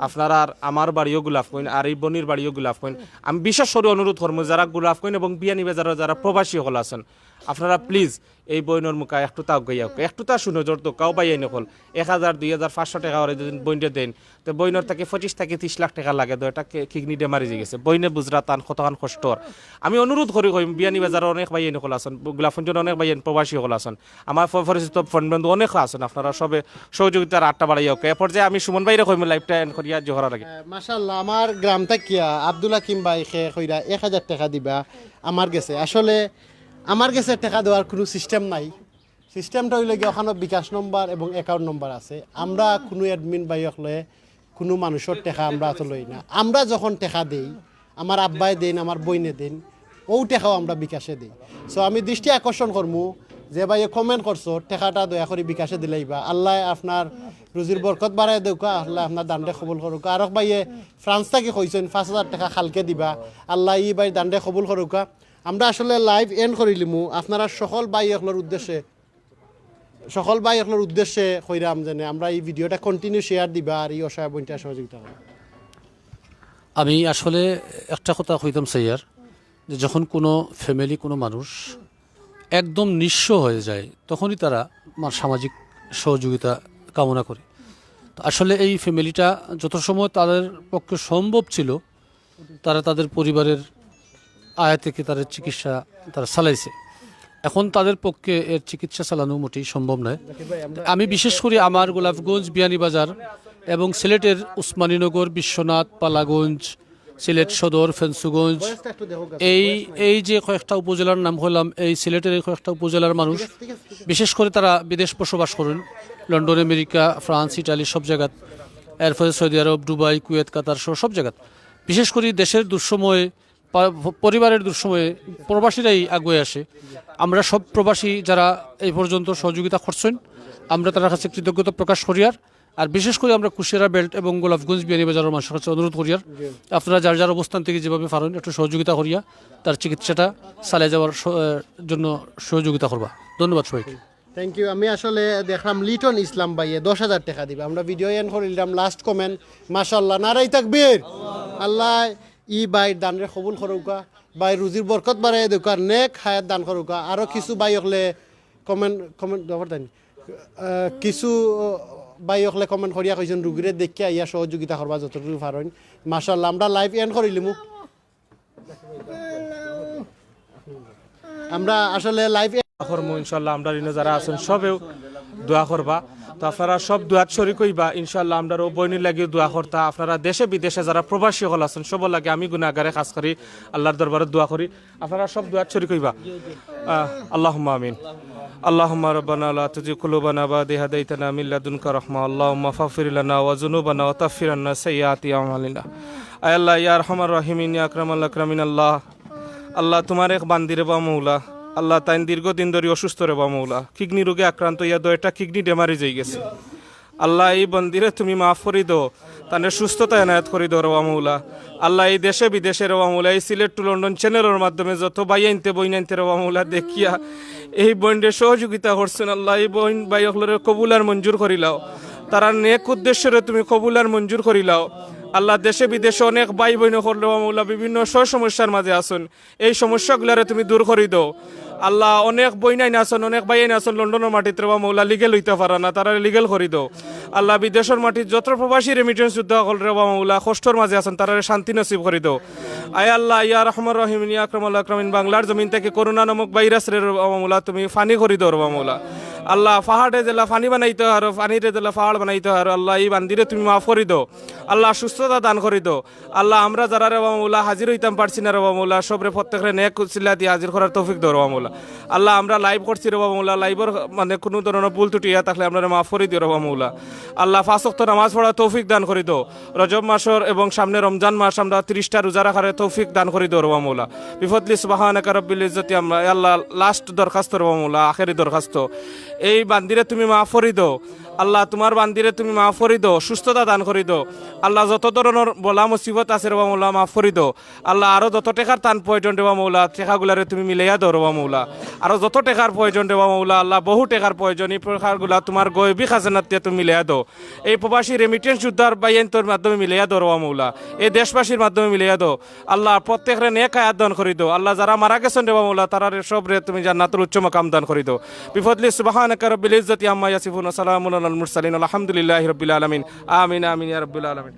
আপনারার আমার বাড়িও গোলাপগঞ্জ, আর এই বইনর বাড়িও গোলাপগঞ্জ। আমি বিশেষ করি অনুরোধ করমু, যারা গোলাপগঞ্জ এবং বিয়ানীবাজারর যারা প্রবাসী অকল আছইন, আপনারা প্লিজ এই বইনর মুখা একটু তা আগুয়াইয়া, একটু তা সুনজর দেউক্কা, ও ভাইয়াইন অকল, এক হাজার, দুই হাজার, পাঁচশো টেকা করি যদি বইনরে দেইন, তো বইনর থাকি পঁচিশ থাকি ত্রিশ লাখ টেকা লাগে, তো এটা কে-, কিডনিতে মারি গেছে। বইনে বুঝরা তান কতখান কষ্ট অর। আমি অনুরোধ করি কইমু, বিয়ানীবাজারর অনেক ভাইয়াইন অকল আছইন, গোলাপগঞ্জর অনেক ভাইয়াইন প্রবাসী অকল আছইন, আমার প-, পরিচিত ফ্রেন্ড বন্ধু অনেক আছইন, আপনারা সবে সহযোগিতার আতটা বাড়াইয়া দেউক্কা। এ পর্যায়ে আমি সুমন ভাইরে কইমু লাইভটা এন্ড করিয়া জোহরার আগে। আহ, মাশাআল্লাহ, আমার গ্রাম থাকিয়া আব্দুল হাকিম ভাই খে কইরা এক হাজার টেকা দিবা আমার গেছে। আসলে আমার গেছে টেকা দেওয়ার কুনু সিস্টেম নাই। সিস্টেমটা অইলো গিয়া, অখানো বিকাশ নম্বর এবং অ্যাকাউন্ট নম্বর আছে। আমরা কুনু অ্যাডমিন ভাই অকলে কুনু মানুষর টেকা আমরা তো লই না। আমরা যখন টেকা দেই, আমার আব্বায় দেইন, আমার বইনে দেইন, অউ টেকাও আমরা বিকাশে দেই। So আমি দৃষ্টি আকর্ষণ করমু, যে ভাইয়ে কমেন্ট করছো, টেকাটা দয়া করি বিকাশে দিলাইবা। আল্লায় আপনার রুজির বরকত বাড়াই দেউক্কা, আল্লায় আপনার দানরে কবুল করউক্কা। আরক ভাইয়ে ফ্রান্স থাকি কইছইন পাঁচ হাজার টেকা কালকে দিবা, আল্লায় ই ভাইর দানরে কবুল করউক্কা। আমরা আসলে লাইভ এন্ড করিলিমু। আপনারা সকল ভাই অকলর উদ্দেশ্যে, সকল ভাই অকলর উদ্দেশ্যে কইরাম যেন আমরা এই ভিডিওটা কন্টিনিউ শেয়ার দিবা আর এই অসহায় বইনটার সহযোগিতা করবা। আমি আসলে একটা কথা কইতাম চাইয়ার, যে যখন কোনো ফ্যামিলি, কোনো মানুষ একদম নিঃস্ব হয়ে যায়, তখনই তারা মা-, সামাজিক সহযোগিতা কামনা করে। তো আসলে এই ফ্যামিলিটা যত সময় তাদের পক্ষে সম্ভব ছিল, তারা তাদের পরিবারের আয় থেকে তাদের চিকিৎসা তারা চালাইছে। এখন তাদের পক্ষে এর চিকিৎসা চালানো মোটেই সম্ভব নয়। আমি বিশেষ করি আমার গোলাপগঞ্জ, বিয়ানীবাজার এবং সিলেটের উসমানীনগর, বিশ্বনাথ, পালাগঞ্জ, সিলেট সদর, ফেঞ্চুগঞ্জ, এই, এই যে কয়েকটা উপজেলার নাম কইলাম, এই সিলেটের এই কয়েকটা উপজেলার মানুষ, বিশেষ করে তারা বিদেশ বসবাস করেন, লন্ডন, আমেরিকা, ফ্রান্স, ইটালি, সব জায়গাত, এরপরে সৌদি আরব, দুবাই, কুয়েত, কাতার সহ সব জায়গাত। বিশেষ করে দেশের দুঃসময়ে, পা-, পরিবারের দুঃসময়ে প্রবাসীরাই আগুয়ে আসে। আমরা সব প্রবাসী যারা এই পর্যন্ত সহযোগিতা করছেন, আমরা তারার কাছে কৃতজ্ঞতা প্রকাশ করিয়ার। আর বিশেষ করে আমরা কুশিয়ারা বেল্ট এবং গোলাপগঞ্জ বিয়ানীবাজারর মানুষর কাছে অনুরোধ করিয়ার, আপনারা যার যার অবস্থান থেকে যেভাবে পারেন একটু সহযোগিতা করিয়া তার চিকিৎসাটা চালিয়ে যাওয়ার স-, আহ, জন্য সহযোগিতা করবা। ধন্যবাদ সবাইকে। Thank you. আমি আসলে দেখলাম লিটন ইসলাম ভাইয়ে দশ হাজার টেকা দিবা। আমরা ভিডিও এন্ড করিলাম, লাস্ট কমেন্ট, মাশাআল্লাহ, নারাই তাকবীর। আল্লায় ই ভাইর দানরে কবুল করউক্কা, ভাইর রুজির বরকত বাড়াই দেউক্কা, নেক হায়াত দান করউক্কা। আরো কিছু ভাই অকলে কমেন্ট, কমেন্ট খবর দেন। আহ, কিছু ভাই অকলে কমেন্ট করিয়া কইছইন, রুগীরে দেখিয়া আইয়া সহযোগিতা করবা যতটুকু পারইন। মাশাআল্লাহ, আমরা লাইভ এন্ড করিলিমু। আমরা আসলে লাইভ করমু ইনশাআল্লাহ। আমরার ইনো যারা আছইন সবেউ দোয়া করবা। তো আপনারা সব দোয়াত শরিক অইবা ইনশাআল্লাহ। আমরার অউ বইনর লাগিও দোয়া করতা। আপনারা দেশে বিদেশে যারা প্রবাসী অকল আছইন সবর লাগি আমি গুনাগারে খাস করি আল্লাহর দরবারো দোয়া করি। আপনারা সব দোয়াত শরিক অইবা। আহ, আল্লাহুম্মা আমিন। اللهم ربنا لا تزغ قلوبنا بعد إذ هديتنا وهب لنا من لدنك رحمة. اللهم اغفر لنا ذنوبنا وكفر عنا سيئات أعمالنا. আয় আল্লাহ, ইয়া আরহামার রাহিমিন, ইয়া আকরামাল আকরামিন আল্লাহ। আল্লাহ, তুমার এক বান্দি রেবা মৌলা, আল্লাহ, তাইন দীর্ঘদিন ধরি অসুস্থ রেবা মৌলা, কিডনি রোগে আক্রান্ত অইয়া দুইটা কিডনি ড্যামেজ অইগেছে। আল্লাহ, এই বান্দিরে তুমি মাফ করি দেও, তানরে সুস্থতা এনায়েত করি দেও রেবা মৌলা। আল্লাহ, এই দেশে বিদেশে রেবা মৌলা, এই সিলেট to লন্ডন চ্যানেলর মাধ্যমে যত ভাইয়াইন্তে বইনাইন্তে রেবা মৌলা দেখিয়া এই বইনরে সহযোগিতা করছইন, আল্লাহ, এই বইন ভাই অকলরে কবুল আর মঞ্জুর করিলাও। তারার নেক উদ্দেশ্যরে তুমি কবুল আর মঞ্জুর করিলাও। আল্লাহ, দেশে বিদেশে অনেক ভাই বইন অকল রেবা মৌলা বিভিন্ন সয় সমস্যার মাঝে আছইন, এই সমস্যাগুলারে তুমি দূর করি দেও। আল্লাহ, অনেক বইনাইন আছইন, অনেক ভাইয়াইন আছইন লন্ডনর মাটিত রেবা মৌলা, লিগেল অইতা পারা না, তারারে লিগেল করি দেও। আল্লাহ, বিদেশর মাটিত যত প্রবাসী রেমিটেন্স যোদ্ধা অকল রেবা মৌলা কষ্টর মাঝে আছইন, তারারে শান্তি নসিব করি দেও। আয় আল্লাহ, ইয়া আরহামার রাহিমিন, ইয়া আকরামাল আকরামিন, বাংলার জমিন থাকি করোনা নামক ভাইরাসরে রেবা মৌলা তুমি ফানি করি দেও রেবা মৌলা। আল্লাহ, পাহাড়রে যেলা ফানি বানাইতে পারো, ফানিরে যেলা পাহাড় বানাইতে পারো, আল্লাহ, এই বান্দিরে তুমি মাফ করি দেও। আল্লাহ, সুস্থতা দান করি দেও। আল্লাহ, আমরা যারা রেবা মৌলা হাজির অইতাম পারছি না রেবা মৌলা, সবরে প্রত্যেকরে নেক উসিলা দিয়া হাজির করার তৌফিক দেও রেবা মৌলা। আল্লাহ, আমরা লাইভ করছি রেবা মৌলা, লাইভর মানে কুনু ধরনর ভুল ত্রুটি অইয়া থাকলে আমরারে মাফ করি দিও রেবা মৌলা। আল্লাহ, পাঁচ ওয়াক্ত নামাজ পড়ার তৌফিক দান করি দেও। রজব মাসর এবং সামনে রমজান মাস আমরা তিরিশটা রোজা রাখার তৌফিক দান করি দেও রেবা মৌলা। بفضل سبحانك رب العزة عما, আল্লাহ, লাস্ট দরখাস্ত রেবা মৌলা, আখেরি দরখাস্ত, এই বান্দিরে তুমি মাফ করি দেও। আল্লাহ, তুমার বান্দিরে তুমি মাফ করি দেও, সুস্থতা দান করি দেও। আল্লাহ, যত ধরনর বলা মুসিবত আছে রেবা মৌলা, মাফ করি দেও। আল্লাহ, আরো যত টেকার তান প্রয়োজন রেবা মৌলা, টেকাগুলারে তুমি মিলাইয়া দেও রেবা মৌলা। আরো যত টেকার প্রয়োজন রেবা মৌলা, আল্লাহ, বহু টেকার প্রয়োজন, এই টেকাগুলা তুমার গয়বি খাজানাত দিয়া তুমি মিলাইয়া দেও। এই প্রবাসী রেমিটেন্স যোদ্ধার ভাইয়াইন্তর মাধ্যমে মিলাইয়া দেও রেবা মৌলা, এই দেশবাসীর মাধ্যমে মিলাইয়া দেও। আল্লাহ, প্রত্যেকরে নেক হায়াত দান করি দেও। আল্লাহ, যারা মারা গেছইন রেবা মৌলা, তারারে সবরে তুমি জান্নাতুল উচ্চ মাকাম দান করি দেও। بفضل سبحانك رب العزة عما يصفون وسلام على المرسلين والحمد لله رب العالمين. آمين، آمين يا رب العالمين.